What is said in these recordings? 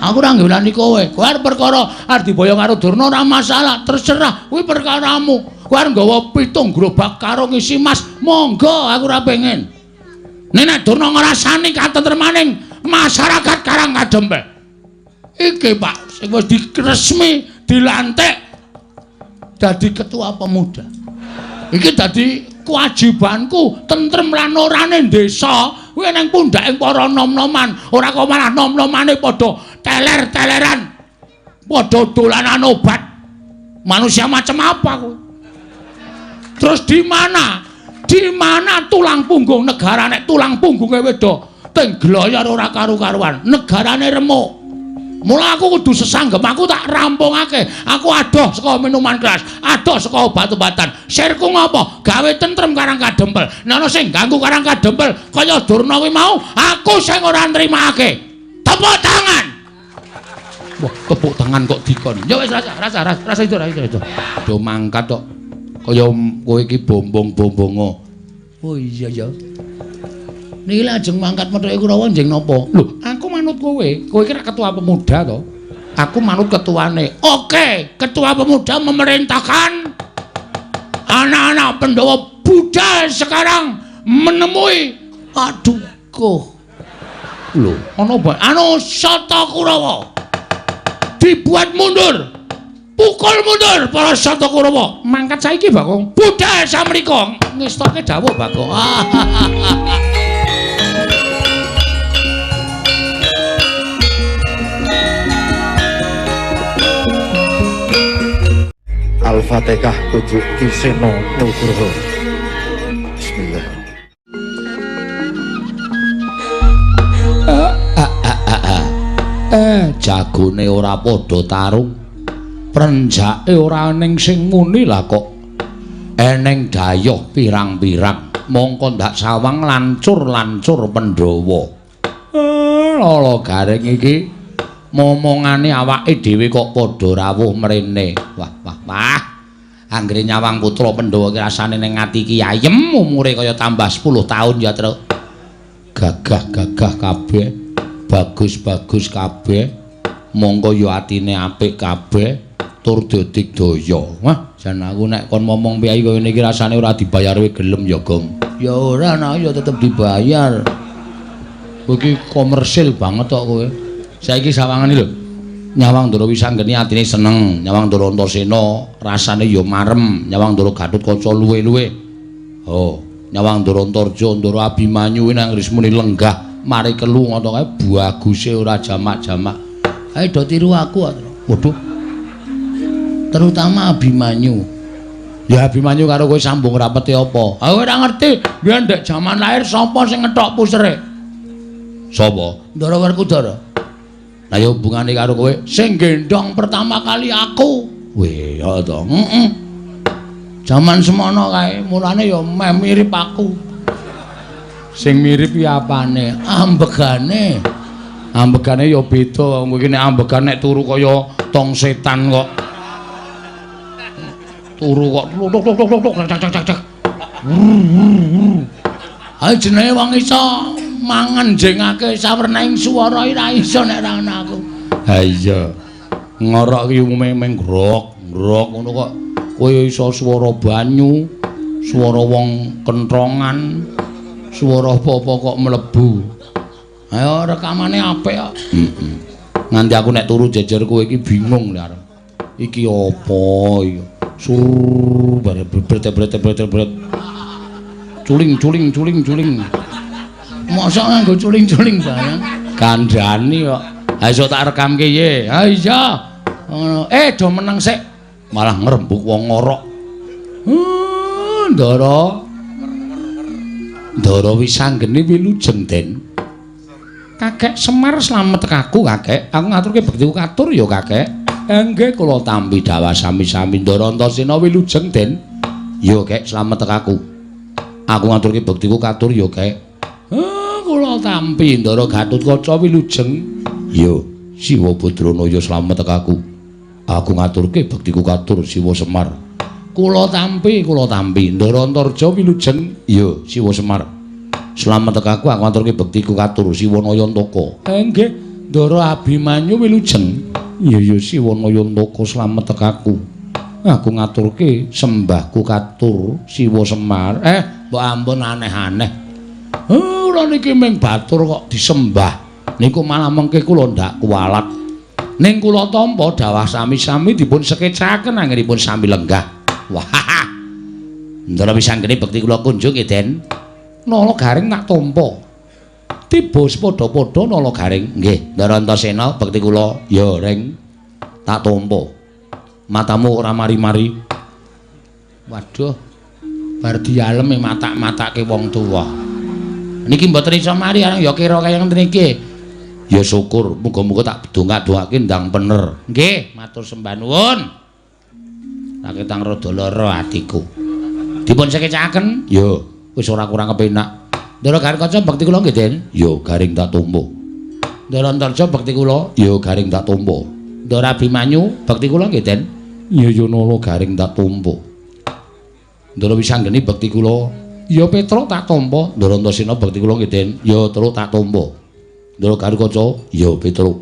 Aku ora ngelani kowe. Kowe arep perkara arep diboyong karo Durna ora masalah, terserah. Kuwi perkaramu. Kowe arep nggawa 7 gerobak karo ngisi mas, monggo aku ora pengen. Nek Durna ngrasani katentremaning masyarakat Karang Kadempel. Iki Pak, sing wis diresmi dilantik dadi ketua pemuda. Iki dadi kewajibanku tentrem lan orane desa kuwi nang pundhake para nom-noman, ora kok malah nom-nomane padha teler-teleran, padha dolanan obat. Manusia macam apa kuwi? Terus di mana? Di mana tulang punggung negara nek tulang punggunge wedo teng gloyor ora karu-karuan, negarane remuk. Mula aku kudu sesanggem, aku tak rampungake. Aku adoh saka minuman keras, adoh saka obat-obatan. Sirku ngopo? Gawe tentrem Karang Kadempel. Nek ana sing ganggu Karang Kadempel kaya Durna kuwi mau, aku sing ora nrimake. Tepuk tangan. Wah, tepuk tangan kok dikon. Ya wis rasa itu, rasa itu. Do mangkat kok. Kaya kowe iki bombong-bombongo. Oh iya ya. Niki lajeng mangkat methuke Kurawa njeng napa? Lho, aku manut kowe. Kowe iki ketua pemuda to. Aku manut ketuane. Oke, ketua pemuda memerintahkan anak-anak Pandhawa budal sekarang menemui Paduka. Lho, ana apa? Anu Sata Kurawa. Dibuat mundur. Pukul mundur para Sata Kurawa. Mangkat saiki, Bagong. Budal samrika. Ngestoke dawuh, Bagong. Al-Fatihah tujuk Ki Seno Nugroho. Bismillah. Jagone ora padha tarung. Prenjake ora eneng sing muni lah kok. Eneng dayoh pirang-pirang. Mongko ndak sawang lancur-lancur Pandhawa. Lala garing iki momongane awake dhewe kok padha rawuh mrene. Wah, wah, wah. Anggere nyawang putra Pandhawa ki rasane ning ati iki ayem, umure kaya tambah 10 taun ya, Truk. Gagah-gagah kabeh, bagus-bagus kabeh. Mongko ya atine apik kabeh, tur dadigdaya. Wah, jan aku nek kon momong piye kaya ngene iki rasane ora dibayar kowe gelem ya, Gong. Ya ora, nah ya tetep dibayar. Kowe iki komersil banget kok kowe. Saiki sawangane lho. Nyawang Ndara Wisanggeni atine seneng, nyawang Ndara Antasena rasane ya marem, nyawang Ndara Gatotkaca luwe-luwe. Oh, nyawang Ndara Antarja, Ndara Abimanyu nang rismune lenggah mari kelu ngono kae baguse ora jamak-jamak. Ayo do tiru aku. Waduh. Terutama Abimanyu. Ya Abimanyu karo kowe sambung rapete apa? Aku ora ngerti. Biyen ndek jaman lahir sapa sing ngethok pusere? Sapa? Ndara Werkudara. Lah ya hubungane karo kowe sing gendhong pertama kali aku. Weh, ya to. Heeh. Jaman semono kae, mulane ya meh mirip aku. Sing mirip ki apane? Ambegane. Ambegane ya beda. Kowe iki nek ambegan nek turu kaya tong setan kok. Turu kok tuk tuk tuk tuk tuk cak cak cak. Ayo jenenge wong iso mangan jengake sawernaing swara ora iso nek ora ana aku. Ha iya. Ngorok ki umume meng grok, grok ngono kok. Kowe iso swara banyu, swara wong kentrongan, swara apa-apa kok mlebu. Ayo rekamane apik kok. Heeh. Nganti aku nek turu jejer kowe iki bingung lho arep. Iki apa iki? Sur bare bret-bret-bret-bret. Culing culing culing culing. Mosok nganggo culing-culing barang. Kandhani kok. Ha iso tak rekamke ye. Ha iya. Ngono. Do meneng sik. Malah ngrembug wong ngorok. Ndara. Ndara Wisanggeni wilujeng, Den. Kakek Semar slamet kaku, Kakek. Aku ngaturke bektiku katur ya, Kakek. Nggih, kula tampi dawah sami-sami. Ndara Antasena wilujeng, Den. Ya, Kek, slamet kaku. Aku ngaturke bektiku katur ya, Kek. Kula tampi Ndara Gatotkaca wilujeng. Ya, Siwa Badranaya slamet kaku. Aku ngaturke bektiku katur Siwa Semar. Kula tampi, kula tampi Ndara Antarja wilujeng. Ya, Siwa Semar. Slamet kaku, aku ngaturke bektiku katur Siwa Nayantaka. Nggih, Ndara Abimanyu wilujeng. Iya ya Siwa Nayantaka slamet tekaku. Aku ngaturke sembahku katur Siwa Semar. Mbok ampun aneh-aneh. Ora niki ming batur kok disembah. Niku malah mengke kula ndak kuwalat. Ning kula tampa dawah sami-sami dipun sekecaken anggenipun sami lenggah. Wah. Ndara Wisanggeni bekti kula kunjung nggih, Den. Nala Garing tak tampa. Tiba padha-padha Nala Garing. Nggih, Ndara Antasena bekti kula ya ring tak tampa. Matamu ora mari-mari. Waduh. Bar dialem matak-matake wong tuwa. Niki mboten iso mari arang ya kira kaya ngene iki. Ya syukur, muga-muga tak dongak-dongake ndang bener. Nggih, matur sembah nuwun. Raketang rada lara atiku. Dipun sekecaken? Ya, wis ora kurang kepenak. Ndara Garing bekti kula nggih, Den. Ya, Garing tak tampa. Ndara Antarja bekti kula? Ya, Garing tak tampa. Ndara Abimanyu bekti kula nggih, Den. Ya, ya Nala Garing tak tampa. Ndara Wisanggeni bekti kula? Ya, Petruk tak tampa. Ndara Antasena bekti kula nggih, Den. Ya, Truk tak tampa. Ndara Garukaca? Ya, Petruk.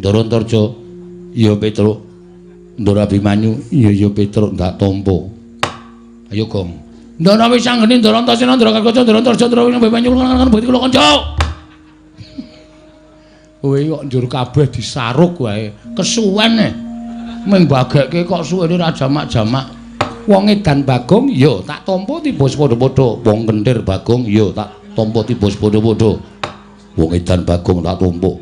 Ndara Antarja? Ya, Petruk. Ndara Abimanyu? Ya, ya Petruk tak tampa. Ayo, Gong. Ndara Wisanggeni, Ndara Antasena, Ndara Garukaca, Ndara Antarja, Ndara Abimanyu bekti kula kanca. Kowe kok njur kabeh disaruk wae. Kesuwen e. Ming bagekke kok suwene ora jamak-jamak. Wong edan Bagong ya tak tampa tiba padha-padha. Wong kenthir Bagong ya tak tampa tiba padha-padha. Wong edan Bagong tak tampa.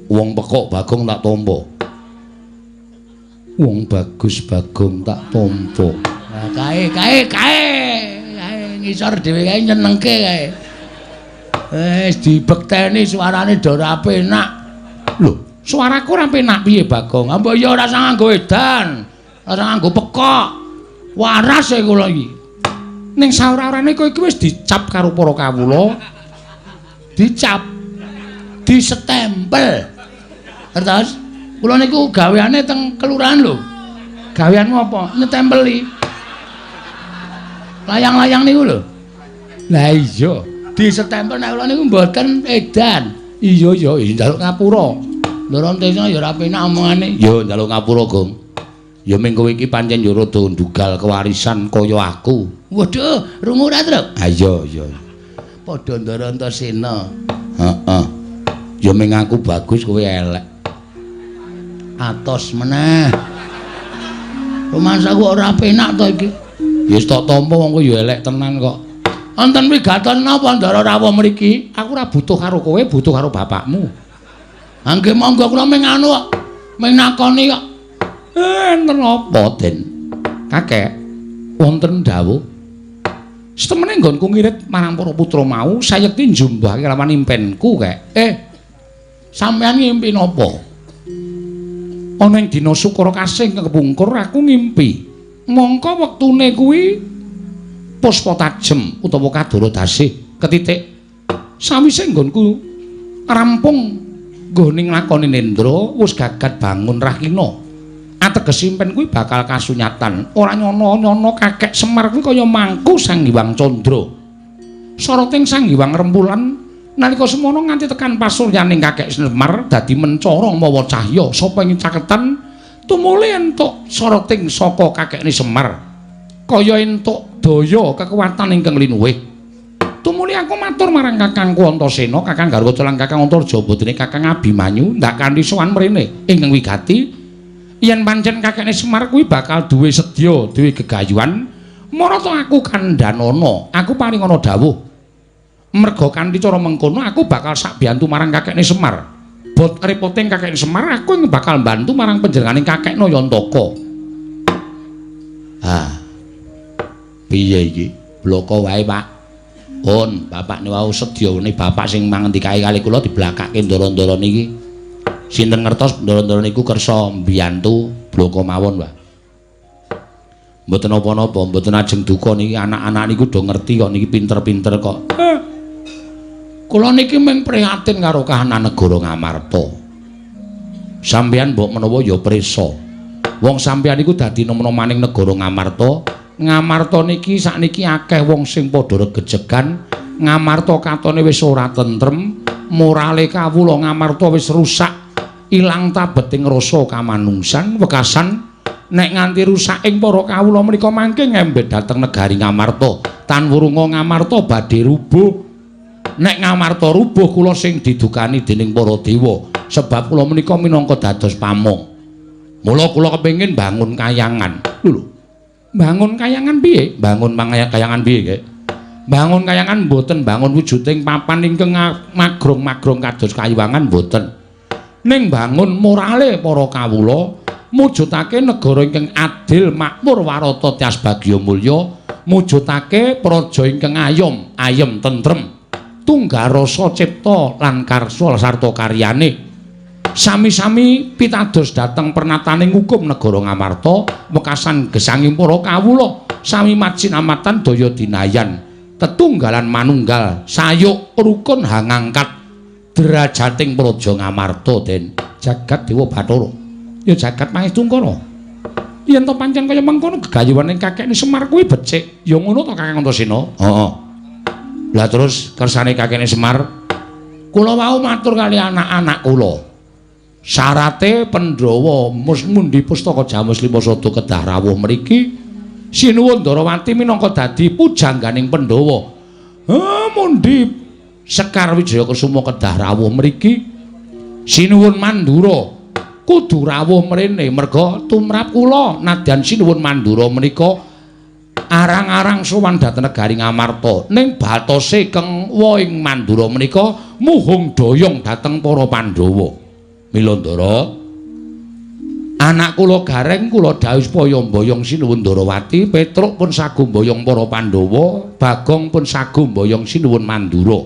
Wong pekok Bagong tak tampa. Wong bagus Bagong tak tampa. Nah, kae kae kae kae ngisor dhewe kae nyenengke kae. Wis dibekteni suarane do ora penak. Lho, suaraku ora penak piye Bagong? Mbok ya ora usah nganggo edan, ora usah nganggo pekok. Waras e kula iki. Ning saora-orane kowe iki wis dicap karo para kawula. Dicap. Disetempel. Terus kula niku gaweane teng kelurahan lho. Gaweanmu apa? Nyetempeli. Layang-layang niku lho. Lah iya, disetempel nek kula niku mboten edan. Iya ya, njaluk ngapura. Ndara Antasena ya ora penak omongane. Ya njaluk ngapura, Gong. Ya ming kowe iki pancen ya rada ndugal kewarisan kaya aku. Waduh, rungu ora, Truk? Ha iya, iya. Padha Ndara Antasena. Heeh. Ya ming aku bagus kowe elek. Atos meneh. Rumangsaku ora penak to iki. Ya wis tak tampa wong kowe ya elek tenan kok. Wonten wigaton napa Ndara rawuh mriki? Aku ora butuh karo kowe, butuh karo bapakmu. Ha nggih monggo kula ming anu kok. Ming nakoni kok. Enten apa, Den? Kakek, wonten dawuh. Setemene nggonku ngirit marang para putra mau, sayekti njumbahke kelawan impenku, Kek. Sampeyan ngimpi napa? Ana ing dina Sukara Kasih kepungkur aku ngimpi. Mongko wektune kuwi puspa tajem utawa kadara dasih ketitik. Sawise nggonku rampung nggone nglakoni nendra, wis gagat bangun rahina. Ateges impen kuwi bakal kasunyatan. Ora nyono-nyono kakek Semar kuwi kaya mangku Sang Hyang Candra. Soroting Sang Hyang Rempulan nalika semono nganti tekan pasuryaning kakek Semar dadi mencara mawa cahya sapa ing caketan tumuli entuk soroting saka kakekne Semar. Kaya entuk daya kekuatan ingkang linuwih. Tumuli aku matur marang kakangku Antasena, Kakang Garwaca lan Kakang Antarja bodene Kakang Abimanyu ndak kanthi sowan mrene ingkang wigati. Yen pancen kakekne Semar kuwi bakal duwe sedya, duwe gegayuhan, marata aku kandhanana, aku paringana dawuh. Merga kanthi cara mengkono aku bakal sakbiyantu marang kakekne Semar. Bot repoting kakekne Semar, aku bakal mbantu marang panjenengane kakek Nayantaka. Ah. Piye iki? Bloko wae, Pak. Pun, bapakne wau sedyane bapak sing mangendikae kali kula diblakake ndara-ndara niki. Sinten ngertos ndara-ndara niku kersa mbiyantu bloko mawon, Pak. Mboten napa-napa, mboten ajeng duka niki anak-anak niku do ngerti kok niki pinter-pinter kok. Kula niki mung prihatin karo kahanan negara Ngamarta. Sampeyan mbok menawa ya prisa. Wong sampeyan niku dadi nom-nomaning negara Ngamarta. Ngamarta niki sakniki akeh wong sing padha regejegan. Ngamarta katone wis ora tentrem. Morale kawula Ngamarta wis rusak, ilang tabeting rasa kamanungsan, wekasan nek nganti rusak ing para kawula menika mangke ngembet dhateng negari Ngamarta. Tan wurunga Ngamarta badhe rubuh. Nek Ngamarta rubuh kula sing didukani dening para dewa, sebab kula menika minangka dados pamong. Mula kula kepengin bangun kayangan. Lho. Bangun kayangan piye? Bangun kayangan piye, Kek? Bangun kayangan mboten bangun wujuding papan ingkang magrong-magrong kados kayuwangan mboten. Ning bangun morale para kawula, mujudake negara ingkang adil, makmur, warata, tias bagya mulya, mujudake praja ingkang ayom, ayem tentrem, tunggal rasa cipta lan karsa sarta karyane. Sami-sami pitados dhateng pernataning hukum negara Ngamarta, wekasan gesanging para kawula sami macinamatan daya dinayan, tetunggalan manunggal, sayuk rukun hangangkat derajating praja Ngamarta. Den jagat Dewa Bathara ya jagat Mahestungkara. Yen to pancen kaya mengkono gegayuhane kakekne Semar kuwi becik, ya ngono to Kakang Antasena? Heeh. Lah terus kersane kakekne Semar, kula wau matur kali anak-anak kula. Syarate Pandhawa mundi pustaka Jamus Lima Sada kedah rawuh mriki. Sinuwun Ndarawati minangka dadi pujangganing Pandhawa. Mundi Sekar Wijaya Kesuma kedah rawuh mriki. Sinuwun Mandura kudu rawuh mrene merga tumrap kula nadyan Sinuwun Mandura menika arang-arang sowan dhateng negari Ngamarta. Ning batose keng woing Mandura menika muhung doyong dhateng para Pandhawa. Mila Ndara, anak kula Gareng kula dhawuh supaya mboyong Sinuwun Ndarawati, Petruk pun sagu mboyong para Pandhawa, Bagong pun sagu mboyong Sinuwun Mandura.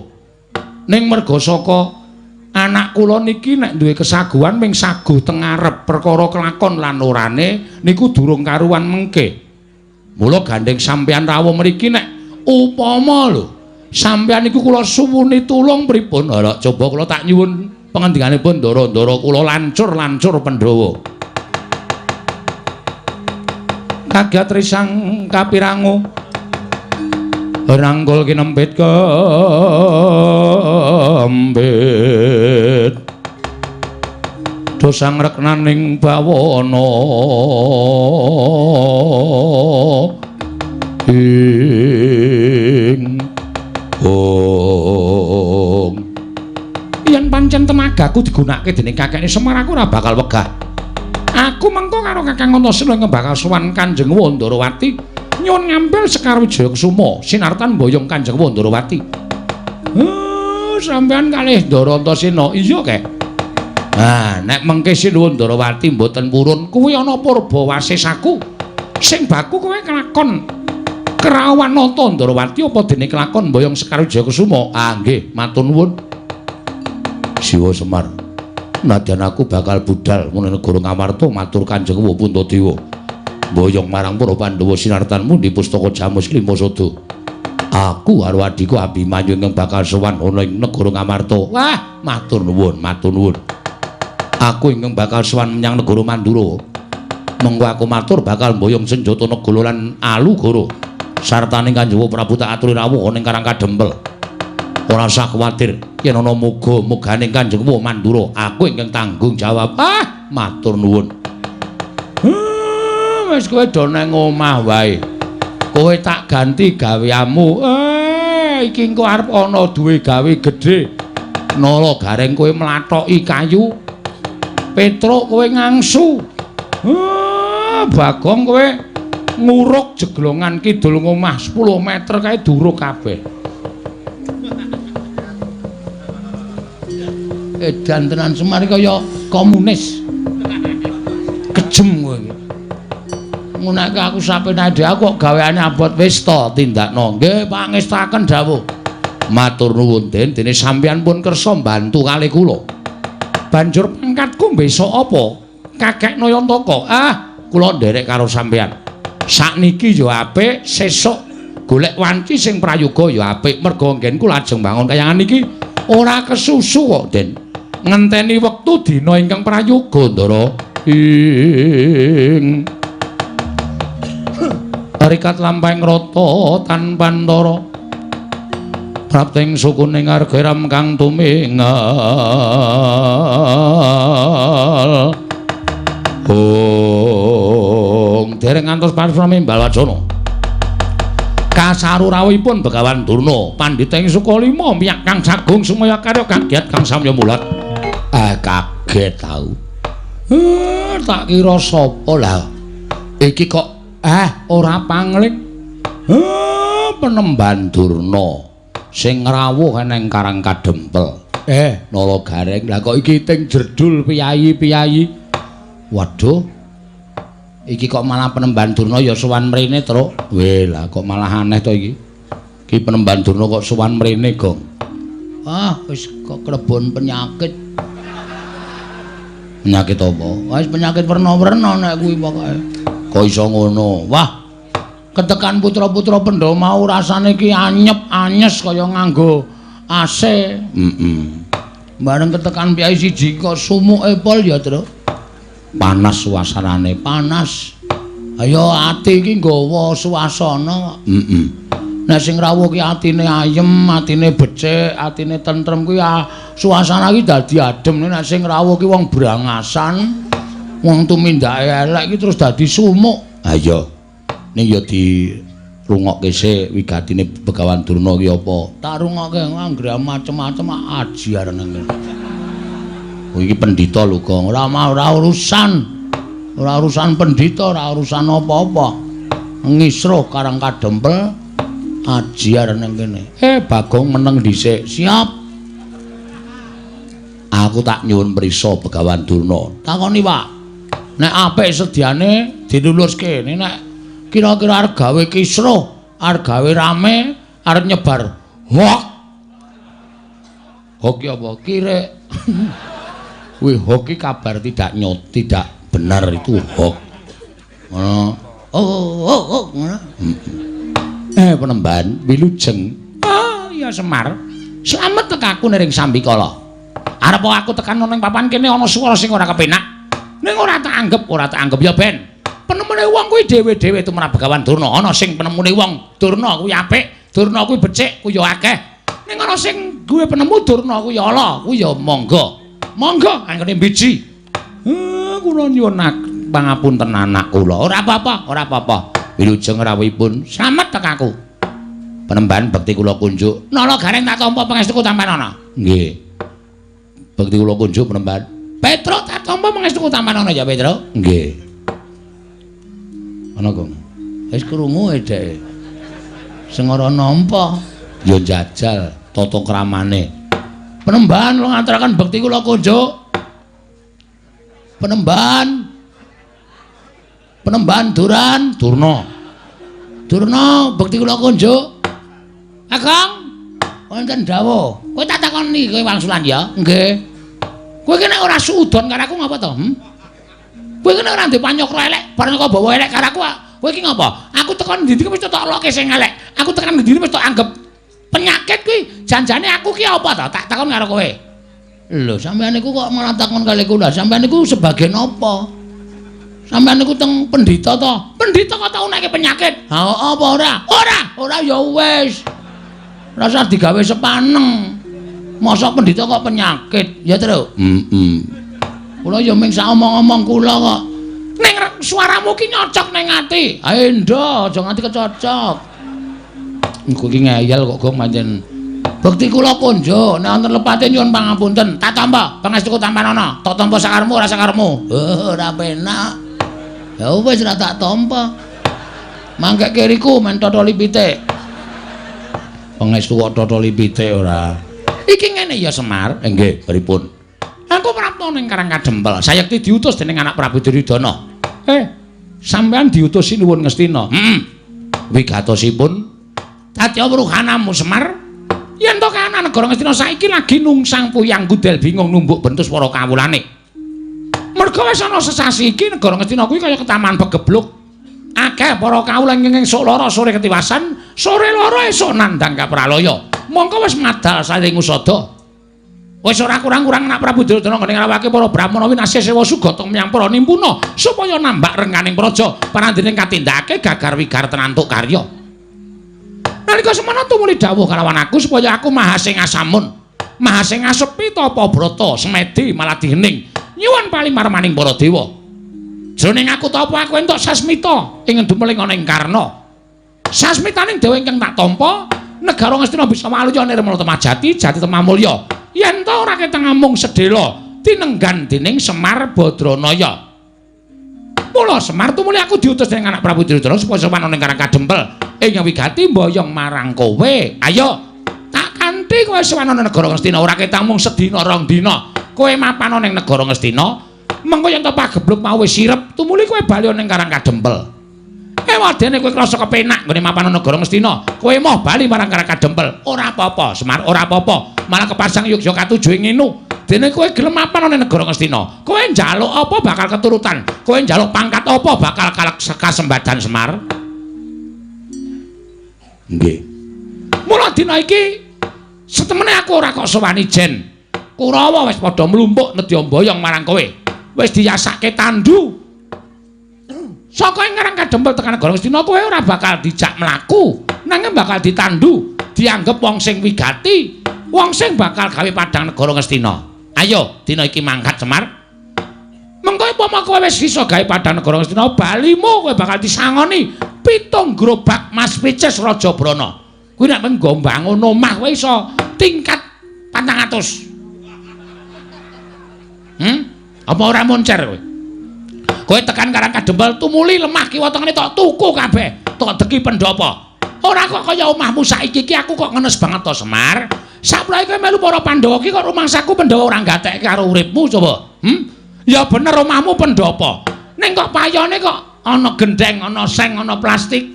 Ning merga saka anak kula niki nek duwe kesaguhan ming saguh teng ngarep, perkara kelakon lan orane niku durung karuan mengke. Mula gandeng sampeyan rawuh mriki nek upama lho sampeyan niku kula suwuni tulung pripun? Ora coba kula tak nyuwun pengendikanipun ndara-ndara kula lancur-lancur Pandhawa. Kagiat risang kapirangu rangkul kinempit kembit dosang reknaning bawana ing ong. Yen pancen tenagaku digunakake dening kakekne Semar, aku ora bakal wegah. Aku mengko karo Kakang Antasena ingkang bakal sowan Kanjeng Wandarawati nyuwun ngambil Sekar Wijaya Kesuma sinartan mboyong Kanjeng Wandarawati. Sampeyan kalih Ndara Antasena. Iya, Kek. Ah, nek mengke Sinuwun Ndarawati mboten purun, kuwi ana purba wasesaku. Sing baku kowe kelakon kerawan nata Ndarawati apa dene kelakon mboyong Sekar Wijaya Kesuma? Ah, nggih, matur nuwun. Siwa Semar, nadyan aku bakal budal menawa negara Ngamarta matur Kanjeng Puntadewa mboyong marang para Pandhawa sinartan mundi pustaka Jamus Lima Sada. Aku karo adhiku Abimanyu ingkang bakal sowan ana ing negara Ngamarta. Wah, matur nuwun, matur nuwun. Aku ingkang bakal sowan menyang negara Mandura. Mengko aku matur bakal mboyong senjata Negala lan Alugoro sartane Kanjeng Prabu tak aturi rawuh ana ing Karang Kadempel. Ora usah kuwatir yen ana muga-mugane Kanjeng Mandura, aku ingkang tanggung jawab. Ah, matur nuwun. Wis kowe do nang omah wae. Kowe tak ganti gaweanmu. Iki engko arep ana duwe gawe gedhe. Nala Gareng kowe mlathoki kayu. Petruk kowe ngangsu. Bagong kowe nguruk jeglongan kidul ngomah 10 meter kae duruk kabeh. Edan tenan Semar kaya komunis. Kejem kowe iki. Ngunake aku sapenake aku kok gaweane abot wis to tindakno. Nggih, pangestaken dawuh. Matur nuwun Den, dene sampeyan pun kersa mbantu kalih kula. Banjur pangkatku besok apa? Kakek Nayantaka. Ah, kula nderek karo sampeyan. Sakniki ya apik, sesuk golek wanci sing prayoga ya apik. Merga nggenku lajeng bangun kayangan iki ora kesusu kok, Den. Ngenteni wektu dina ingkang prayoga, Ndara. Ing rikat lampahing rata tanpa antara. Prapting sukuning argeram kang tumingal. Ong dereng ngantos parasrami Balwacana. Kasaru rawuhipun Begawan Durna, pandhita ing Sukalima miyak kang sagung sumaya karya kagiat kang samya mulat. Ah kaget tau. Tak kira sapa lah. Iki kok ora pangling. Penemban Durna sing ngrawuh eneng Karang Kadempel. Nala Gareng, lah kok iki ting jerdul piyayi-piyayi. Waduh. Iki kok malah penemban Durna ya sowan mrene, Truk. Weh, lah kok malah aneh to iki. Iki penemban Durna kok sowan mrene, Gong. Ah, wis kok klebon penyakit. Penyakit apa? Wis penyakit werna-werna nek kuwi pokoke. Kok iso ngono? Wah. Ketekan putra-putra Pandhawa mau rasane iki anyep-anyes kaya nganggo AC. Heeh. Bareng ketekan piyayi siji kok sumuke pol ya, Truk. Panas suasanane, panas. Ayo ati iki nggawa suasana. Heeh. Nek sing rawuh ki atine ayem, atine becik, atine tentrem kuwi suasana iki dadi adem. Nek sing rawuh ki wong brangasan, wong tumindake elek iki terus dadi sumuk. Ha iya. Ning ya dirungokke sik wigatine Begawan Durna ki apa? Tak rungokke anggere macem-macem aji areng ngene. Oh iki pendhita lho, Gong. Ora ora urusan. Ora urusan pendhita, ora urusan apa-apa. Ngisruh Karang Kadempel aji areng kene. Bagong meneng dhisik. Siap. Aku tak nyuwun prisa Begawan Durna. Takoni, Pak. Nek apik sediane diluluske. Nek kira-kira arep gawe kisruh, arep gawe rame, arep nyebar hoak. Hoak ki apa? Kirek. Wih, hoak ki kabar tidak nyot, tidak benar itu hoak. Ngono. Oh, ngono. Penemban wilujeng. Ah, iya Semar. Slamet tekaku niring sambikala. Arep aku tekan nang papan kene ana swara sing ora kepenak. Ning ora tak anggep, ora tak anggep ya ben. Penemune wong kuwi dhewe-dhewe tumrap Begawan Durna. Ana sing penemune wong Durna kuwi apik, Durna kuwi becik, kuwi ya akeh. Ning ana sing duwe penemu Durna kuwi ala, kuwi ya monggo. Monggo anggone mbiji. Kula nyuwun pangapunten anak kula. Ora apa-apa, ora apa-apa. Wilujeng rawuhipun slamet tekaku. Penemban bekti kula kunjuk. Nala Gareng tak tampa pangestuku tampanana. Nggih. Bekti kula kunjuk penemban. Petruk tak tampa pangestuku tampanana ya, Petruk. Nggih. Ana kok. Wis krungu dheke. Sing ora nampa ya jajal tata kramane. Penemban kula ngaturaken bekti kula kunjuk. Penemban. Penemban Duran, Durna. Durna bekti kula kunjuk. Kakang, wonten dawuh. Kowe tak takoni kowe wangsulan ya? Nggih. Kowe iki nek ora suudon karo aku ngapa to? Kowe iki nek ora ndek panyokra elek, bareng kok bawa elek karo aku, kowe iki ngapa? Aku tekan ndi-ndi wis tak loke sing elek. Aku tekan ndi-ndi wis tak anggep penyakit kuwi. Janjane aku ki apa to? Tak takon karo kowe. Lho, sampeyan niku kok malah takon kali kula. Sampeyan niku sebagai napa? Sampeyan niku teng pendhita to? Pendhita kok tau nekke penyakit? Ha apa ora? Ora, ora ya wis. Rasa digawe sepaneng. Masa pendhita kok penyakit? Ya, Truk. Heeh. Kula ya ming sak omong-omong kula kok. Ning suaramu ki nyocok ning ati. Ha endo, aja nganti kecocok. Engko iki ngeyel kok Gong pancen. Bekti kula kunjuk, nek wonten lepate nyuwun pangapunten. Tak tampa pangestuku tampanana. Tak tampa sakarepmu ora sakarepmu. Ora penak. Ya wis ora tak tampa. Mangke kiriku men totoli pitik. Pangestu kok totoli pitik ora. Iki ngene ya Semar. Nggih, pripun? Aku prapta ning Karang Kadempel. Sayekti diutus dening anak Prabu Duryudana. Sampeyan diutus sinuwun Ngastina. Heeh. Wigatosipun dadi wuruhanamu Semar. Yen to kahanan negara Ngastina saiki lagi nungsang puyang gudel bingung numbuk bentus para kawulane. Merga wis ana sesasi iki negara Ngastina kuwi kaya ketaman begebluk. Akeh para kawula ing esuk lara sore ketiwasan, sore lara esuk nandhang kapralaya. Mongko wis madal saling usada. Wis ora kurang-kurang anak Prabu Duryudana nggone ngrawake para brahmana winasya sewa sugata menyang para nimpuna supaya nambak rengganing praja parandene katindakake gagar wigar tenantuk karya. Nalika semana tumuli dawuh kalawan aku supaya aku mahasingasamun, mahasingasepi tapa brata semedi maladih hening nyuwun palimarmaning para dewa. Jroning aku tapa aku entuk sasmita ing dumeling ana ing Karna. Sasmitaning dewa ingkang tak tampa, negara Ngastina bisa waluya nirmala temajati jati temamulya. Yen ta ora ketang amung sedhela tinenggan dening Semar Badranaya. Mula Semar tumuli aku diutus dening anak Prabu Duryudana supaya sowan ana ing Karang Kadempel ing wigati mboyong marang kowe. Ayo tak kanthi kowe sowan ana negara Ngastina ora ketang mung sedina rong dina. Kowe mapan ana ing negara Ngastina, mengko yen to pagebluk mau wis sirep, tumuli kowe bali ana ing Karang Kadempel. Ewadene kowe krasa kepenak nggone mapan ana negara Ngastina, kowe moh bali marang Karang Kadempel. Ora apa-apa, Semar, ora apa-apa. Malah kepasang yogya katuju ing nginu. Dene kowe gelem mapan ana negara Ngastina, kowe njaluk apa bakal keturutan, kowe njaluk pangkat apa bakal kasembadan Semar. Nggih. Mula dina iki setemene aku ora kok sowani jen. Kurawa wis padha mlumpuk nedya mboyong marang kowe. Wis diyasake tandu. Saka ing Karang Kadempel tekan negara Ngastina kowe ora bakal dijak mlaku, nanging bakal ditandu, dianggep wong sing wigati, wong sing bakal gawe padhang negara Ngastina. Ayo dina iki mangkat Semar. Mengko upama kowe wis iso gawe padhang negara Ngastina, balimu kowe bakal disangoni 7 gerobak Mas Picis Raja Brana. Kuwi nek nggo mbangun omah kowe iso tingkat 400. Apa ora moncer kowe? Kowe tekan Karang Kadempel tumuli lemah kiwa tengene tok tuku kabeh, tok deki pendhapa. Ora kok kaya omahmu saiki iki aku kok ngenes banget to Semar. Saplae kowe melu para Pandhawa iki kok rumangsaku Pandhawa ora gatekke karo uripmu coba. Ya bener omahmu pendhapa. Ning kok payone kok ana gendeng, ana seng, ana plastik.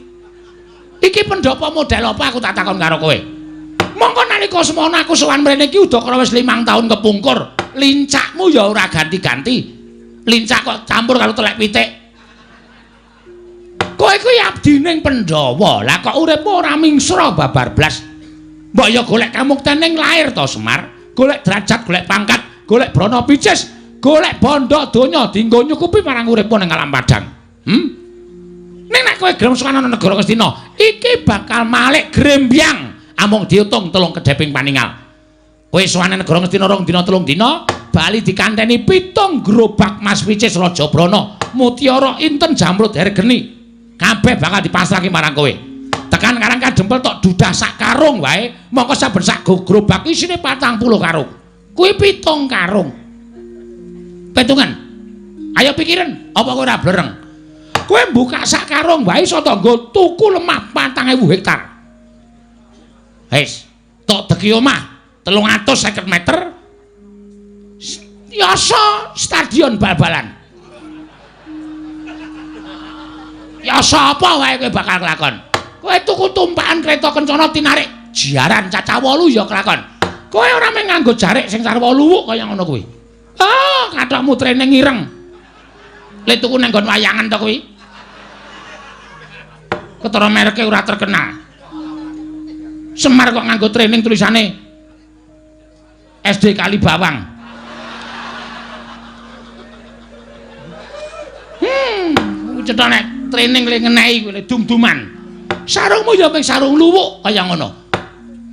Iki pendhapa model apa aku tak takon karo kowe. Mongko nalika semono aku sowan mrene iki udakara wis 5 tahun kepungkur. Lincakmu ya ora ganti-ganti. Lincak kok campur karo telek pitik. Kowe kuwi abdining Pandhawa. Lah kok uripmu ora mingsra babar blas. Mbok ya golek kamukten ning lair to Semar, golek derajat, golek pangkat, golek brana picis, golek bondo donya dienggo nyukupi marang uripmu ning alam padang. Ning nek kowe gelem sowan ana negara Ngastina, iki bakal malik grembyang amung diutung 3 kedheping paningal. Kowe sowan negara Ngastina 2 dina 3 dina, bali dikanteni 7 gerobak Mas Picis Raja Brana, mutiara inten jamrud hergeni. Kabeh bakal dipasrahke marang kowe. Tekan Karang Kadempel tok dudah sak karung wae, mongko saben sak gerobak isine 40 karung. Kuwi 7 karung. Petungan. Ayo pikiran, apa kowe ora blereng? Kowe buka sak karung wae iso nggo tuku lemah 4.000 hektar. Wis, tok deki omah 350 meter. Yasa stadion bal-balan. Yasa apa wae kowe bakal kelakon? Kowe tuku tumpakan kereta kencana tinarik jaran cacah 8 ya kelakon. Kowe ora mung nganggo jarik sing sarwa luwuk kaya ngono kuwi. Ah, kathokmu training ireng. Le tuku nang nggon wayangan to kuwi. Ketara mereke ora terkenal. Semar kok nganggo training tulisane SD Kalibawang. Cetha nek training le ngenehi kuwi le dum-duman. Sarungmu ya mung sarung luwuk kaya ngono.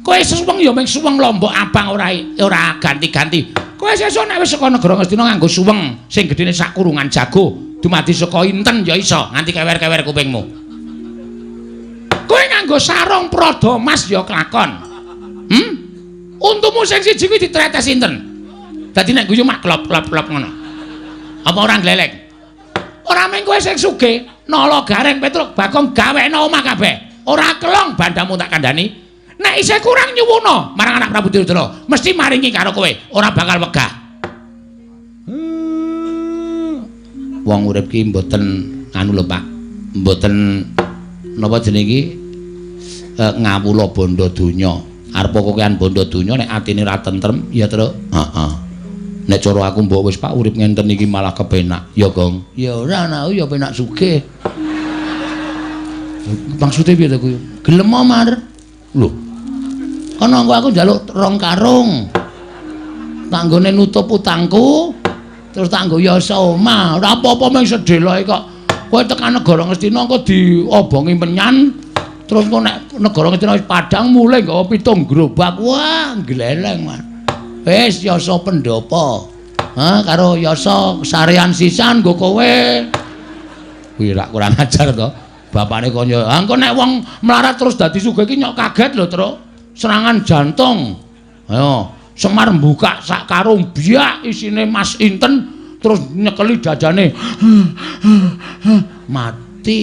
Kowe suweng ya mung suweng lombok abang ora ganti-ganti. Kowe sesuk nek wis saka negara Ngastina nganggo suweng sing gedene sak kurungan jago, dumadi saka inten ya iso nganti kewer-kewer kupingmu. Kowe nganggo sarung prada mas ya kelakon. Untumu sing siji kuwi ditretes inten. Dadi nek guyu mak klop-klop-klop ngono. Apa ora gleleng? Ora mung kowe sing sugih, Nala Gareng Petruk Bagong gawekno omah kabeh. Ora kelong bandamu tak kandhani. Nek isih kurang nyuwuna marang anak Prabu Duryudana, mesti maringi karo kowe, ora bakal wegah. Wong urip ki mboten anu lho Pak. Mboten napa jenenge iki ngawula bondo donya. Arep kokean bondo donya nek atine ra tentrem ya, Truk. Heeh. Nek cara aku mbok wis Pak urip ngenten iki malah kepenak. Ya, Gong. Ya ora anakku ya penak sugih. Maksude piye to kuwi? Gelem Mar. Lho. Kono engko aku njaluk 2 karung. Tanggone nutup utangku, terus tanggo yasa omah. Ora apa-apa mung sedheloe kok. Kowe tekan negara Ngastina engko diobongi menyan, Terus engko nek negara Ngastina wis padhang mulih nggawa 7 gerobak. Wah, gleleng, Mas. Wis yasa pendhapa. Ha, karo yasa sarean sisan nggo kowe. Kuwi rak kurang ajar to. Bapane kaya, "Ha engko nek wong melarat terus dadi sugih iki nyok kaget lho, Truk. Serangan jantung." Ayo, Semar mbuka sak karung biak isine Mas Inten terus nyekeli jajane. Mati.